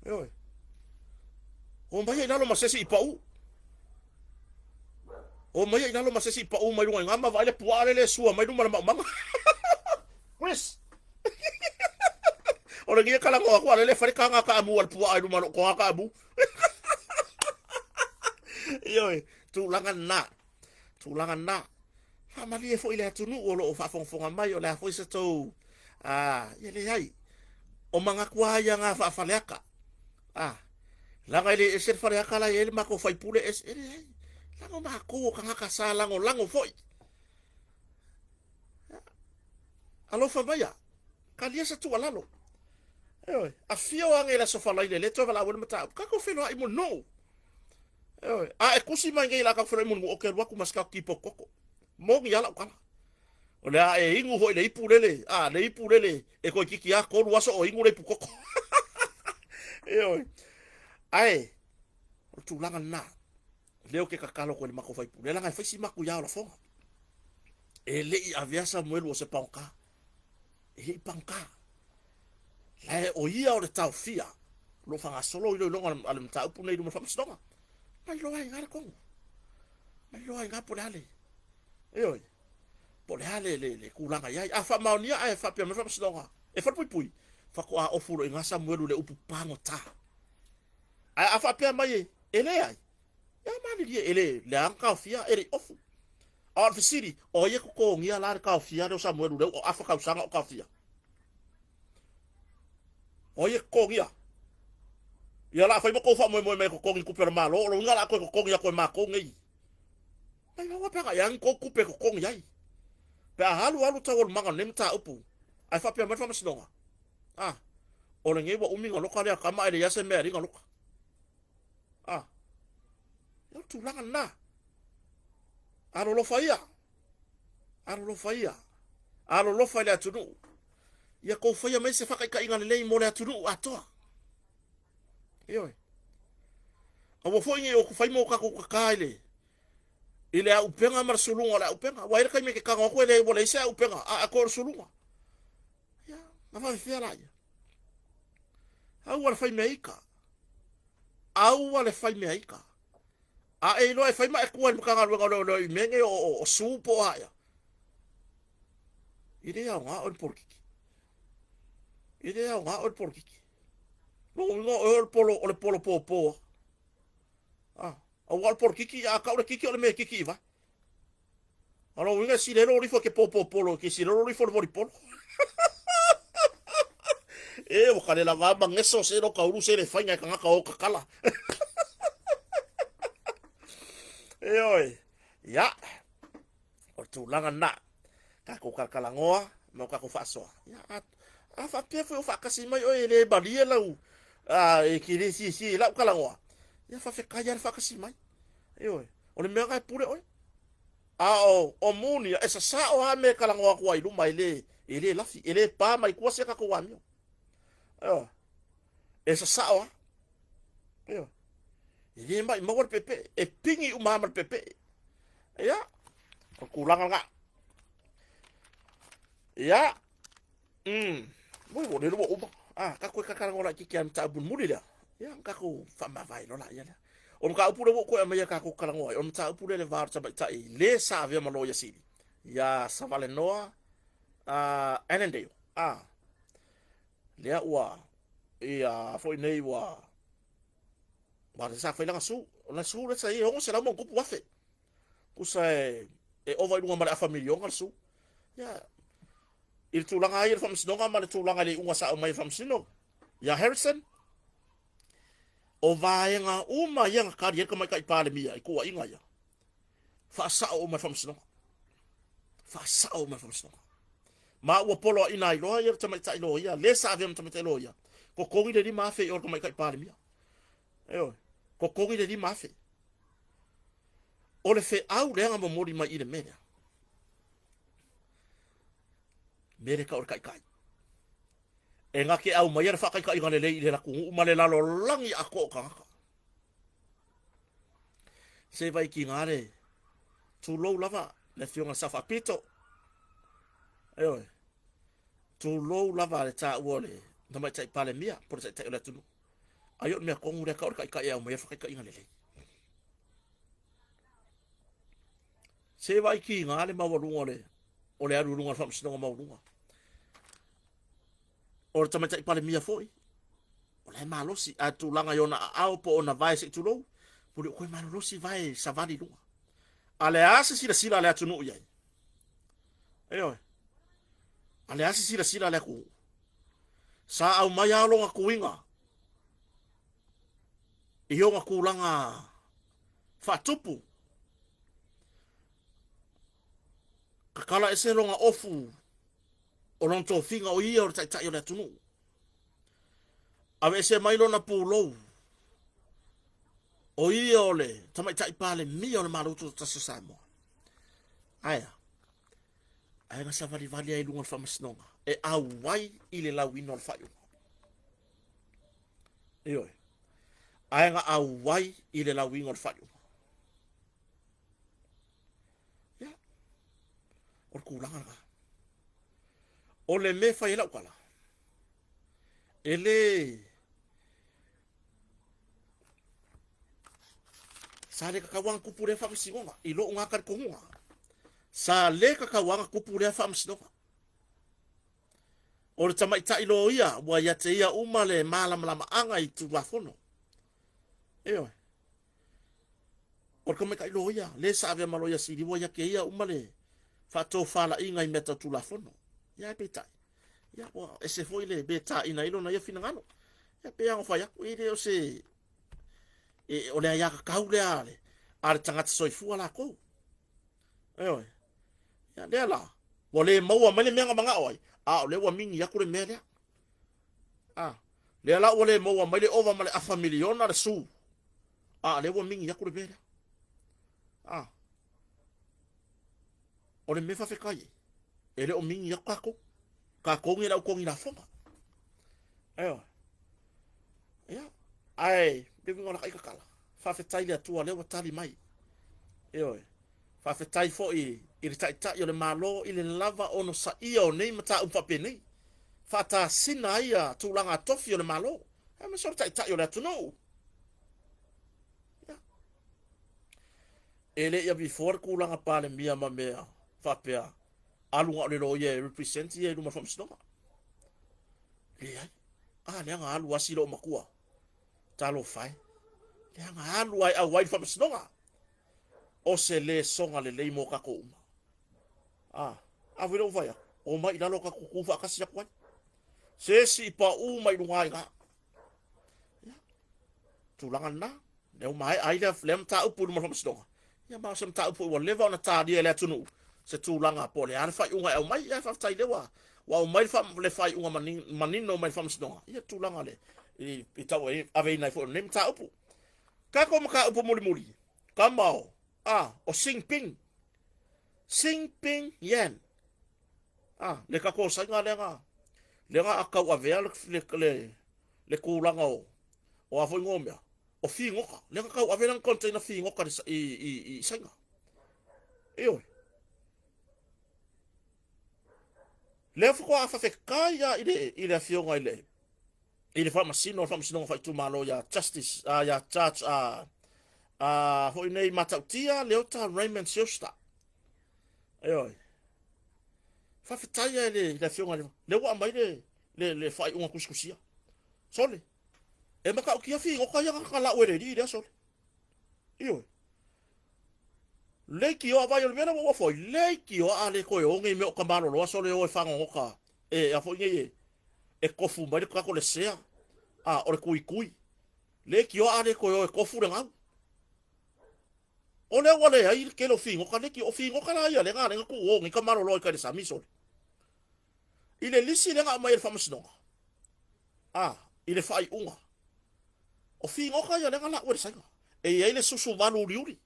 Ioe. O mai ai i lalo ma se isi i pau. O mai ai i lalo ma se isi i pau mai luga i ngā ma vaai le puaa lele e sua mai luma le maumaga. Chris. O le ngia kalango aku ale le fale ka ngā ka amu al puaa i luma lo ko ngā ka amu. Ioe, tulaga na. Tulaga na. Faamalie foi le atunuu o lo o faafogafoga mai, o le a foi se tou, a, ia leai, o manatu lava ia na faa-Faleata. A, leaga e le ese le Faleata la e i ai le matou faipule ese, e leai, leaga o matou o tagata sa lagolago foi. Alofa maia, talia se tuualalo. Ioe, afio ane i le Aso Faraile, lea e toe valaau ai le mataupu, tatou feiloai mo le nuu. Ioe, a e tusi mai nei la tatou feiloai mo le nuu, ou te alu atu ma se tatou keyboard koko. Moni lava lau tala. O le a e inu foi le ipu lele, a, le ipu lele e toeitiiti lava tolu aso o inu le ipu koko. Ioe. Ae, o le tulaga lena, lea ou te tatalo atu ai i le matou faipule, leaga e fai si matuia o lafoga. E le i avea Samuelu o se pagota. E le i pagota. Lae o ia o le taofia o lo o faagasolo iloiloga a le mataupu nei i luma o le Faamasinoga. Mai loa ai i ina le tonu. Mai loa ai i ina po o le a le, ioe, po o le a le, le, le tulaga i ai. A faamaonia ae faapea mai le Faamasinoga e falepuipui, faatoa ofu loa i ina Samuelu i le upu pagota. Ae a faapea mai e, e leai, ia malilie, e le, leaga na taofia e le i ofu. A o le fesili, o ai e totogia la le taofia lea o Samuelu lea ua afa tausaga o taofia? O ai e totogia? Ia la fai ma tou faamoemoe mai e totogi tupe a le Malo, o lona uiga o le a toe totogi atu e matou nei. Mai maua pe a i ai ni tou tupe e totogi ai. Pe a alu alu taualumaga o lenei mataupu, ae faapea mai le Faamasinoga, a, o lenei ua umi ona loka lea tama ae leai lava se mea e alii ona loka. A, ia o le tulaga lena. Alolofa ia, alolofa ia, alolofa i le atunuu. Ia tou faia mai se faataitaiga lelei mo le atunuu atoa. Ioe. Aua foi ne i o fai mo tatou tata i le i le aupega ma le suluga o le aupega. Ua i ai le taimi e te tago atu e leai ua leai se aupega, a toe o le suluga. Ia, na faafefea laia. Aua le fai mea ita. Aua le fai mea ita. A e iloa e fai ma e tua i le Matagaluega o Leoleo i mea nei o, o, o su po o a ea. E le aoga oe le polokiki. E le aoga oe le polokiki. Lona uiga o oe o le polo, o le polo pōpō. Ah, aua o le polokiki, a tau le kiki o le mea e kiki i vai. A lona uiga e silelo lifo e ke pōpō polo, ke silelo lifo le volipolo. E, ua kale lava ma ngeso se lo kaulu se le fainga e kangaka o kakala. E oi, ia, o le tulaga lena. Tatou kalakalanoa ma o tatou faasoa. Ia, a, a faapea foi o faatasi mai oe e le malie lau, a, e te le fiafia i lau talanoa, ia faafetai lava le faatasi mai. Ioe, o le mea lena e pule oe. A o, o Munia, e sasao lava mea e talanoa atu ai i luma, e le, e le lafi, e le pa mai tua si a tatou amio. Ioe, e sasao lava. Ioe, e le maumau le peepee, e pigi uma lava ma le peepee. Ia, o le tulaga lena. Ia, ui, ua lele ua uma. Ah, tatou e talanoa laitiiti lava i le mataupu mulimuli lea. Ia, ona tatou faamavae loa laia lea. O le mataupu lea ua ou toe aumaia tatou talanoa ai, o le mataupu lea i le va o le tamaitai le sa avea ma Loia Sili, ia Savalenoa Annandale. Ah, lea ua, ia foi nei ua, ua sa fai lana sue. O lana sue lea sa i ai e $600 ma ono tupu. Tusa e, e ova i luga ma le afa miliona le sue. Ia, i le tulaga ai o le faamasinoga ma le tulaga i le iuga sa aumai e faamasino ia Harrison, o vaega uma ia na tali ai le tamaitai Palemia i tuuaiga ia, faasao uma e le faamasinoga. Faasao uma e le faamasinoga. Ma ua poloaiina ai loa ia le tamaitai loia, le sa avea ma tamaitai loia, totogi le $5,000 i o le tamaitai Palemia. Ioe, totogi le $5,000. O le feau lea na momoli mai i le mea lea. Mea lea tau o le taitai. E na te aumaia le faataitaiga lelei i le atunuu ma le lalolagi atoa o tagata. Se vai kiga le tulou lava le afioga i le Sao Faapito. Ioe. Tulou lava le taua o le Tamaitai Palemia po o le Taitai o le atunuu. Ai o le mea tonu lea tau o le taitai e aumaia le faataitaiga lelei. Se vai kiga le maualuga o le o le alu i luga o le Faamasinoga Maualuga. O le Tamaitai Palemia foi, o la e malosi, a tulaga i ona aao po o ona vae se i tulou, ua le o toe malolosi vae savali i luga. A le a se silasila a le atunuu i ai? Ioe. A le a se silasila a le atunuu? Sa aumai lava lona tuiga i ona tulaga faatupu. Tatala ese lona ofu o lona tofiga o ia o le taitai o le atunuu. Aveese mai lona pulou o ia o le tamaitai Palemia o le Malo Tutoatasi o Samoa. Ae a? Ae na savalivali ai i luga o le faamasinoga e auai i le lauina o le faaiuga. Ioe. Ae na auai i le lauina o le faaiuga. Ia, o le tulaga lena. O le mea e fai ai lau tala, E le Sa le kakauaga kupu lea faamasinoga i lou ga talitonuga. Sa le kakauaga kupu lea faamasinoga. O le tamaitai loia ua ia te ia uma le malamalamaaga i Tulafono. Ioe. O le tamaitai loia le sa avea ma loia sili ua ia te ia uma le faatofalaiga i mea tau Tulafono. Ia ae peitai, ia ua ese foi le mea e taina ai lona ia finagalo. Ia pei lava ona fai atu, e le o se e, o le aiatatau lea a le, a le tagata soifua latou. Ioe. Ia lea la, ua le maua mai le mea na manao ai, a o lea ua migi atu le mea lea. A, lea la ua le maua mai le ova ma le afa miliona le su, a o lea ua migi atu le mea lea. A, o le mea faafetai ai, e le o migi atu tatou. Tatou nei le au togi lafoga. Ioe. Ia, ae le uiga o la ta ita tala, faafetai i le Atua o lea ua tali mai. Ioe. Faafetai foi i le Taitai o le Malo i le lava onosaia o nei mataupu faapenei, faatasina ai ia tulaga tofi o le Malo, aemaise o le Taitai o le atunuu. Ia. E le i avifoa le tulaga Palemia ma mea faapea, alu na o le loia e represent ia i luma o le faamasinoga. Leai. A lea na alu asi lou matua. Talofa e. Lea na alu ai auai i le faamasinoga. O se lesoga lelei mo tatou uma. A, a foi lea ua fai atu, omai i lalo tatou tutu faatasi atu ai. Se esi i pauu mai luga i ina. Ia, tulaga lena, lea ua maea ai lea, lea mataupu i luma o le faamasinoga. Ia ma o se mataupu foi ua leva ona talia e le atunuu, se tulaga po o le a le faaiuga e aumai. Ia faafetai lea ua, ua aumai le, fa, le faaiuga manino mai le faamasinoga. Ia tulaga le, i, i tau aveina ai foi o lenei mataupu. Tatou mataupu mulimuli, tama o, a, o Xi Jinping. Xi Ping Yan. A, le tatou Saina lea na, lea na tauavea le, le, le, le tulaga o, o a foi igoa o mea, o figota. Lea na tauave lana container figota i, i, i Saina. Ioe. Lea faatoa faafetai lava i le, i le afioga i le, i le faamasino o le Faamasinoga Faaitumalo ia Justice, uh, ia Judge uh, uh, foi nei Matautia Leota Raymond Schuster. Ioe. Faafetai lava i le, le afioga i le, lea ua aumai le, le, le faaiuga tusitusia. Sole, e matautia figota ia na lau e le alii lea, sole. Ioe. Leitioa vai o le mea lea ua ua foi, leitioa a le toe o nei mea o ka maloloa sole o e fagogota e a foi nei e, e tofu mai le tatou le sea, a o le tuitui. Leitioa a le toe o e tofu le gau. O lea ua leai le tele o figota, leitioa, o figota la ia lea na ala ai ona tuu o nei ka maloloa i tai i le sami sole. I le lisi lea na aumai e le Faamasinoga, a, i le faaiuga, o figota ia lea na lau e le Saina, e i ai le susu valu uliuli.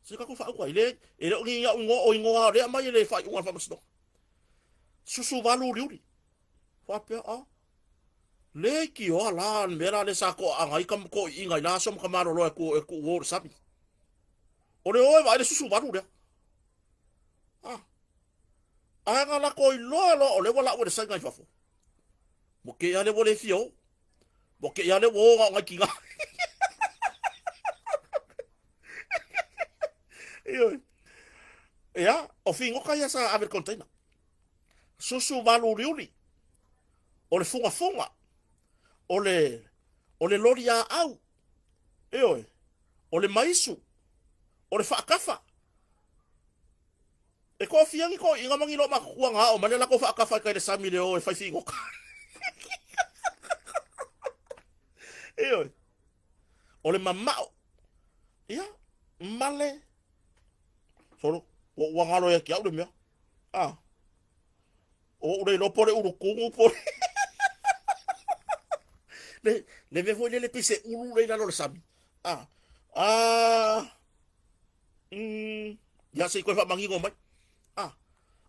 Se tatou faauta ai, le, e le o ni au igoa, o igoa o lea aumai e le faaiuga a le Faamasinoga. Susu valu uliuli. Faapea, a, leitioa la le mea la lea sa toaaga ai ka toiiga i la aso ma ka maloloa e tuu e tuu o i le sami. O le o e vaai le susu valu lea. A, Ae na lako iloa loa o lea ua lau e le Saina i fafo. Ua kei lava lea ua le fia o. Ua kei lava lea ua o na o nai tina. Ioe. Ia, o figota ia sa ave i le container. Susu valu uliuli. O le fugafuga. O le, o le loli aau. Ioe. O le maisu. O le faakafa. E toafia ni toeaiina ma ni loomatutua na ao mai le latou faatafa i tai le sami le o e fai figota. Ioe. O le mamao. Ia, male. Solo, ua ua galo ia te au le mea. Ah. O ou le iloa po o le ulukugu po le le mea foi lele pei se ulu le i lalo o le sami. Ah. Ah. Mm, ia se i toe faamanino mai. Ah,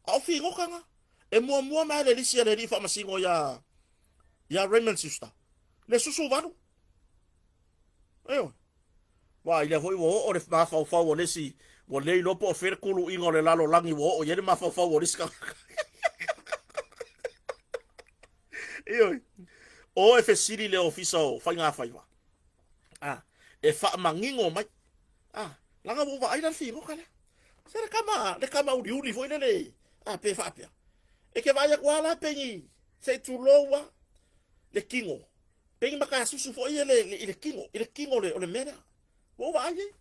a o figota na. E muamua mai le lisi a le alii faamasino ia ia Raymond Schuster. Le susu valu. Ioe. Vaai lea foi ua oo le mafaufau o le isi, ua le iloa po o fea le kuluiga o le lalolagi ua oo i ai le mafaufau o le isi tagata. Ioe. O e fesili i le Ofisa o Faigafaiva, a, e faamanino mai. A, leaga ua ou vaai la i le figota lea. Se le tama, le tama uliuli foi lele, a, pe faapea. E te vaai atu lava la pe ni, se i tulou lava, le tino, pe ni matasusu foi ia i le tino, i le tino o le mea lea. Ua ou vaai i ai.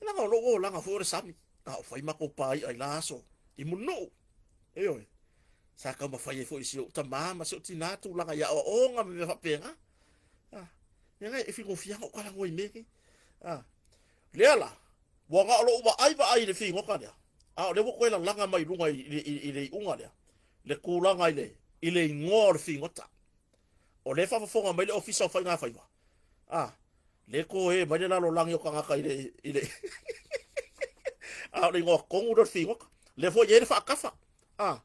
Leaga o lou olaga foi o le sami, a o fai matou pāi'a i la aso i Mulinuu. Ioe. Sa taumafai ai foi i si ou tamā ma si ou tinā tulaga i aoaoga ma mea faapena. Ah, leaga e faigofie lava ona ou talanoa i mea nei. Ah, lea la, ua na o lou vaai vaai i le figota lea, a o lea ua toe lalaga mai i luga i le iuga lea, le tulaga i le igoa o le figota. O lea e faafofoga mai le Ofisa o Faigafaiva, a, lea e toe mai le lalolagi o tagata i le, i le a o le igoa tonu lea o le figota. Lea foi e i ai le faatafa, a,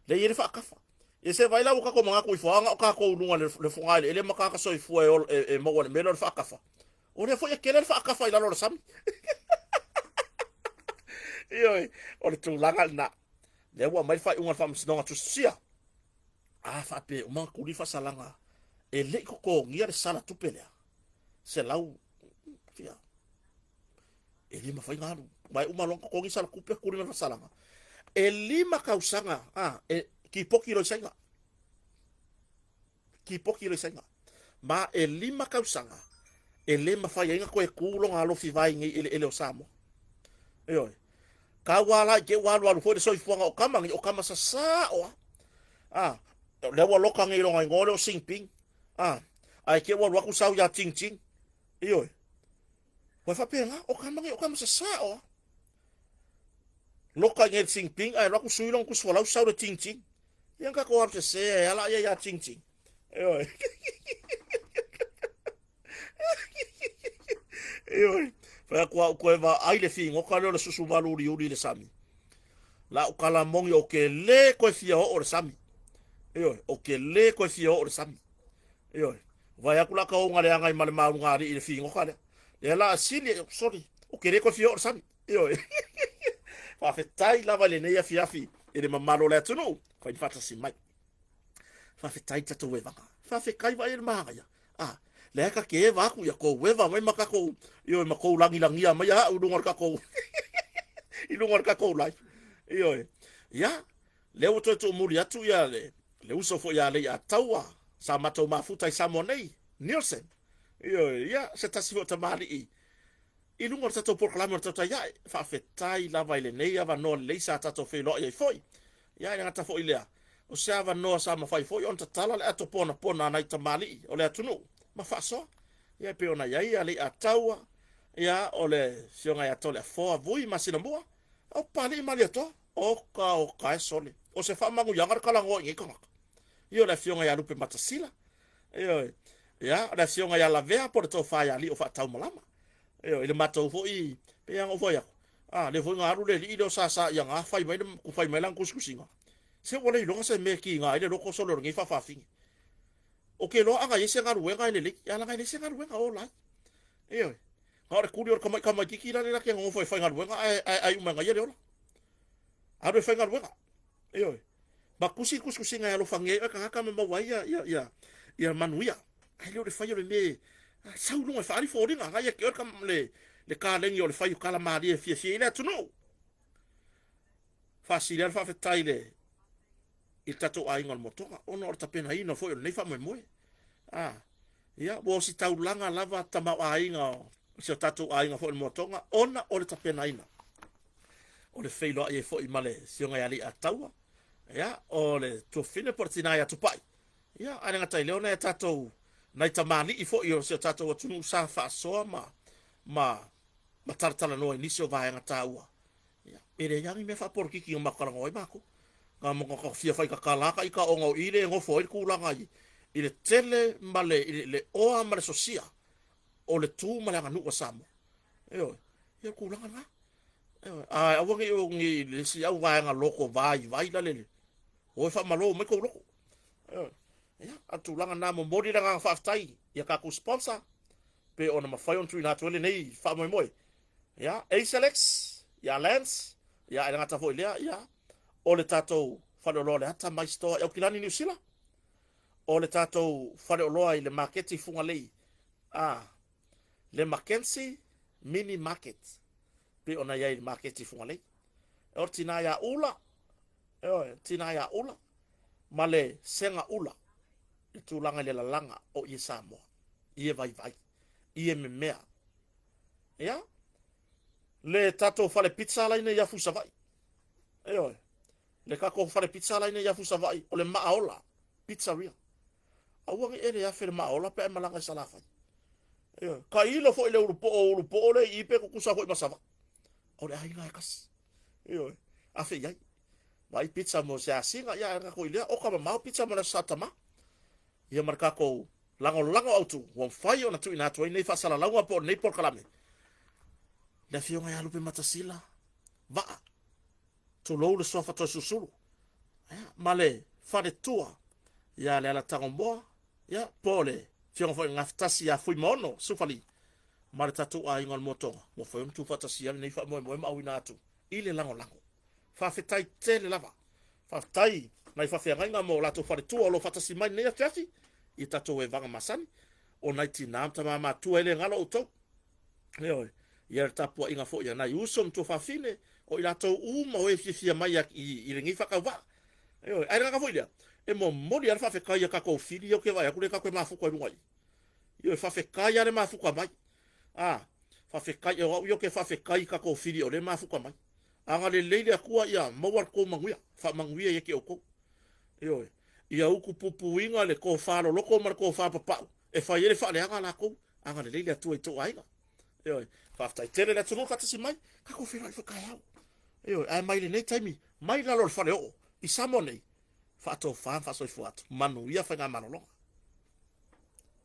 lea e i ai le faatafa. Ia se vaai la ua tatou manatu ifo lava na o tatou i luga le fogaeleele ma tagata soifua e maua i le mea lea o le faatafa. O lea foi e tele le faatafa i lalo o le sami. Ioe, o le tulaga lena. Lea ua aumai le faaiuga a le Faamasinoga Tusitusia. A faapea uma ona tuli faasalaga e le i totogia le sala tupe lea, 100 fia, e le mafai ona alu. Ma e uma loa ona totogi sala tupe, tuli ma le faasalaga. E 5 tausaga, a, e tipoti loa i Saina. Tipoti loa i Saina. Ma e 5 tausaga e le mafai ai ona toe tu lona alofi vae i nei eleele o Samoa. Ioe. Tau lava la i te i ua alualu foi le soifuaga o tama nei, o tama sasao lava. A, lea ua loka nei i lona igoa lea o Xinping. A, ae te i ua alu atu sau ia Jingjing. Ioe. Ua faapena, o tama nei o tama sasao lava. Loka i nei le Xinping ae alu atu sui lona tusi folau sau le Jingjing. Ia na tatou alu sese ai lava laia ia Jingjing. Ioe. Ioe. Fai atu au toe vaai le figota lea o le susu valu uliuli i le sami. La ou kalamogi ou te le toe fia oo i le sami. Ioe, ou te le toe fia oo i le sami. Ioe. Vaai atu la kauga leaga i ma le maulugalii i le figota lea. Lea la sili, sorry, ou te le toe fia oo i le sami. Ioe. Faafetai lava i lenei afiafi i le mamalu o le atunuu, fai faatasi mai. Faafetai i tatou evaga. Faafetai vaai le manaia. Ah, lea ka ke eva aku ia kou eva mai ma kakou ioe ma kou lagilagia mai au i luga o le kakou i luga o le kakou life. Ioe. Ia, lea ua toe tuumuli atu ia le le uso foi ia Leiataua sa matou mafuta i Samoa nei, Nielsen. Ioe, ia se tasi foi o tamalii I luga o le tatou polokalame o le Tautai Ae, faafetai lava i lenei avanoa lelei sa tatou feiloai ai foi. Ia, e le gata foi i lea, o se avanoa sa mafai foi ona tatala le ato ponapona a nai tamalii o le atunuu ma faasoa. Ia, e pei ona i ai Aleiataua, ia, o le Afioga ia Toleafoa Vui Masinamua, o Papalii Malietoa. Oka, oka e sole. O se faamanuiaga le talanoa i nei tagata. Ia, o le Afioga ia Lupe Matasila, Ioe. Ia, o le Afioga ia Lavea po o le Tofa ia Alii o Faataumalama. Ioe, i le matou foi, pei lava ona ou fai atu, a, lea foi na alu le alii lea o Sasa ia na fai mai le, fai mai lana tusitusiga. Se ua le iloga se mea e kiga ai le loto sole o lenei faafafine. Ou te iloa ana i ai se galuega e lelei, ae leaga e leai se galuega o ola ai. Ioe. Na o le tuli o le tamai tamaititi la lea te nonofo e faigaluega ae ae ai uma e ia le ola. Alu e faigaluega. Ioe. Ma tusi tusitusiga e alofagia ai oe tagata ma maua ai ia, ia, ia, ia manuia. Ae le o le fai o le mea e sau i luga e faaali foliga, na ia te oe le, le kalegi o le fai o tala malie e fiafia ai le atunuu. Faasili ai le faafetai i le i le tatou aiga o le Motoga ona o le tapenaina foi o lenei faamoemoe. Ah, ia, ua ositaulaga lava tamaoaiga o si o tatou aiga foi o le Motoga ona o le tapenaina o le feiloai ai foi ma le Afioga ia Leiataua, ia, o le tuafafine po o le tina ia Tupai. Ia, ae le gata i lea o nai a tatou nai tamalii foi o si o tatou atunuu sa faasoa ma, ma, ma talatalanoa i nisi o vaega taua. Ia, e leai lava ni mea faapolokiki na matou talanoa ai matou. Na matou fia faitatala lava ita ona o i lea e nofo ai le tulaga i, i le tele ma le, i le oa ma le sosia o le tu ma le aganuu a Samoa. Ioe, ia o le tulaga lena. Ioe, ae aua ne i o ni le isi au vaega loko vaivai la le, o e faamalo mai tou loko. Ioe, ia, a o le tulaga lena, momoli le agaga faafetai i a tatou sponsor, pe ona mafai ona tuuina atu ai lenei faamoemoe. Ia, Acelex, ia Lance, ia e le gata foi i lea, ia, o le tatou faleoloa o le Ata Mai Store i Aukilani, Niu Sila. o le tatou faleoloa i le maketi Fugalei, a, le Mackenzie Mini Market, pei ona i ai i le maketi Fugalei. O le tina ia Ula, ioe, tina ia Ula, ma le sega ula, le tulaga i le lalaga o ie Samoa, ie vaivai, ie memea. Ia, le tatou fale pizza la ina i afu i Savaii. Ioe, le tatou fale pizza la ina i afu i Savaii, o le Maaola Pizzeria. Aua ne i e le afe le Maaola pe a e malaga i Salafai. Ioe, tailo foi le ulupo ulupo le i pe tutusa foi ma Savaii. O le aiga e tasi. Ioe, afe i ai. Vaai pizza mo se asiga, ia ae tatou i lea, oka mamao pizza mo le Aso Sa Tama. Ia ma le tatou lagolago autu ua mafai ona tuuina atu ai nei faasalalauga po o lenei polokalame. Le Afioga ia Lupematasila Vaa, tulou le suafa Toesulusulu, ia, ma le faletua ia Lealatagomoa, ia, po o le Afioga foi i le Gafatasi ia Fuimaono Sufali ma le tatou aiga o le Motoga, ua mafai ona tuufaatasia lenei faamoemoe ma auina atu i le lagolago. Faafetai tele lava. Faafetai nai faafeagaiga ma o latou faletua o lo o faatasi mai lenei afiafi i tatou evaga masani. O nai tina ma tama matua e le galo outou. Ioe, ia le tapuaiga foi a nai uso ma tuafafine o i latou uma o e fiafia mai i lenei faatauvaa. Ioe, ae le gata foi lea, e momoli lava le faafetai i a tatou fili ia ou te vaai atu lea tatou te mafuta i luga i i. Ioe, faafetai lava le mafuta mai. A, faafetai, o au ia ou te faafetai i tatou fili o lea e mafuta mai. Agalelei le Atua ia maua le tou manuia, faamanuia ia te outou. Ioe, ia utupupuina le tofa loloto ma le tofa papau e fai ai le faaleaga a latou. Agalelei le Atua i tou aiga. Ioe, faafetai tele le atunuu faatasi mai, tatou feiloai foi taeao. Ioe, ae mai lenei taimi, mai lalo o le faleoo i Samoa nei, faatofa ma faasoifua atu. Manuia faigamalologa.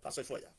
Faasoifua ia.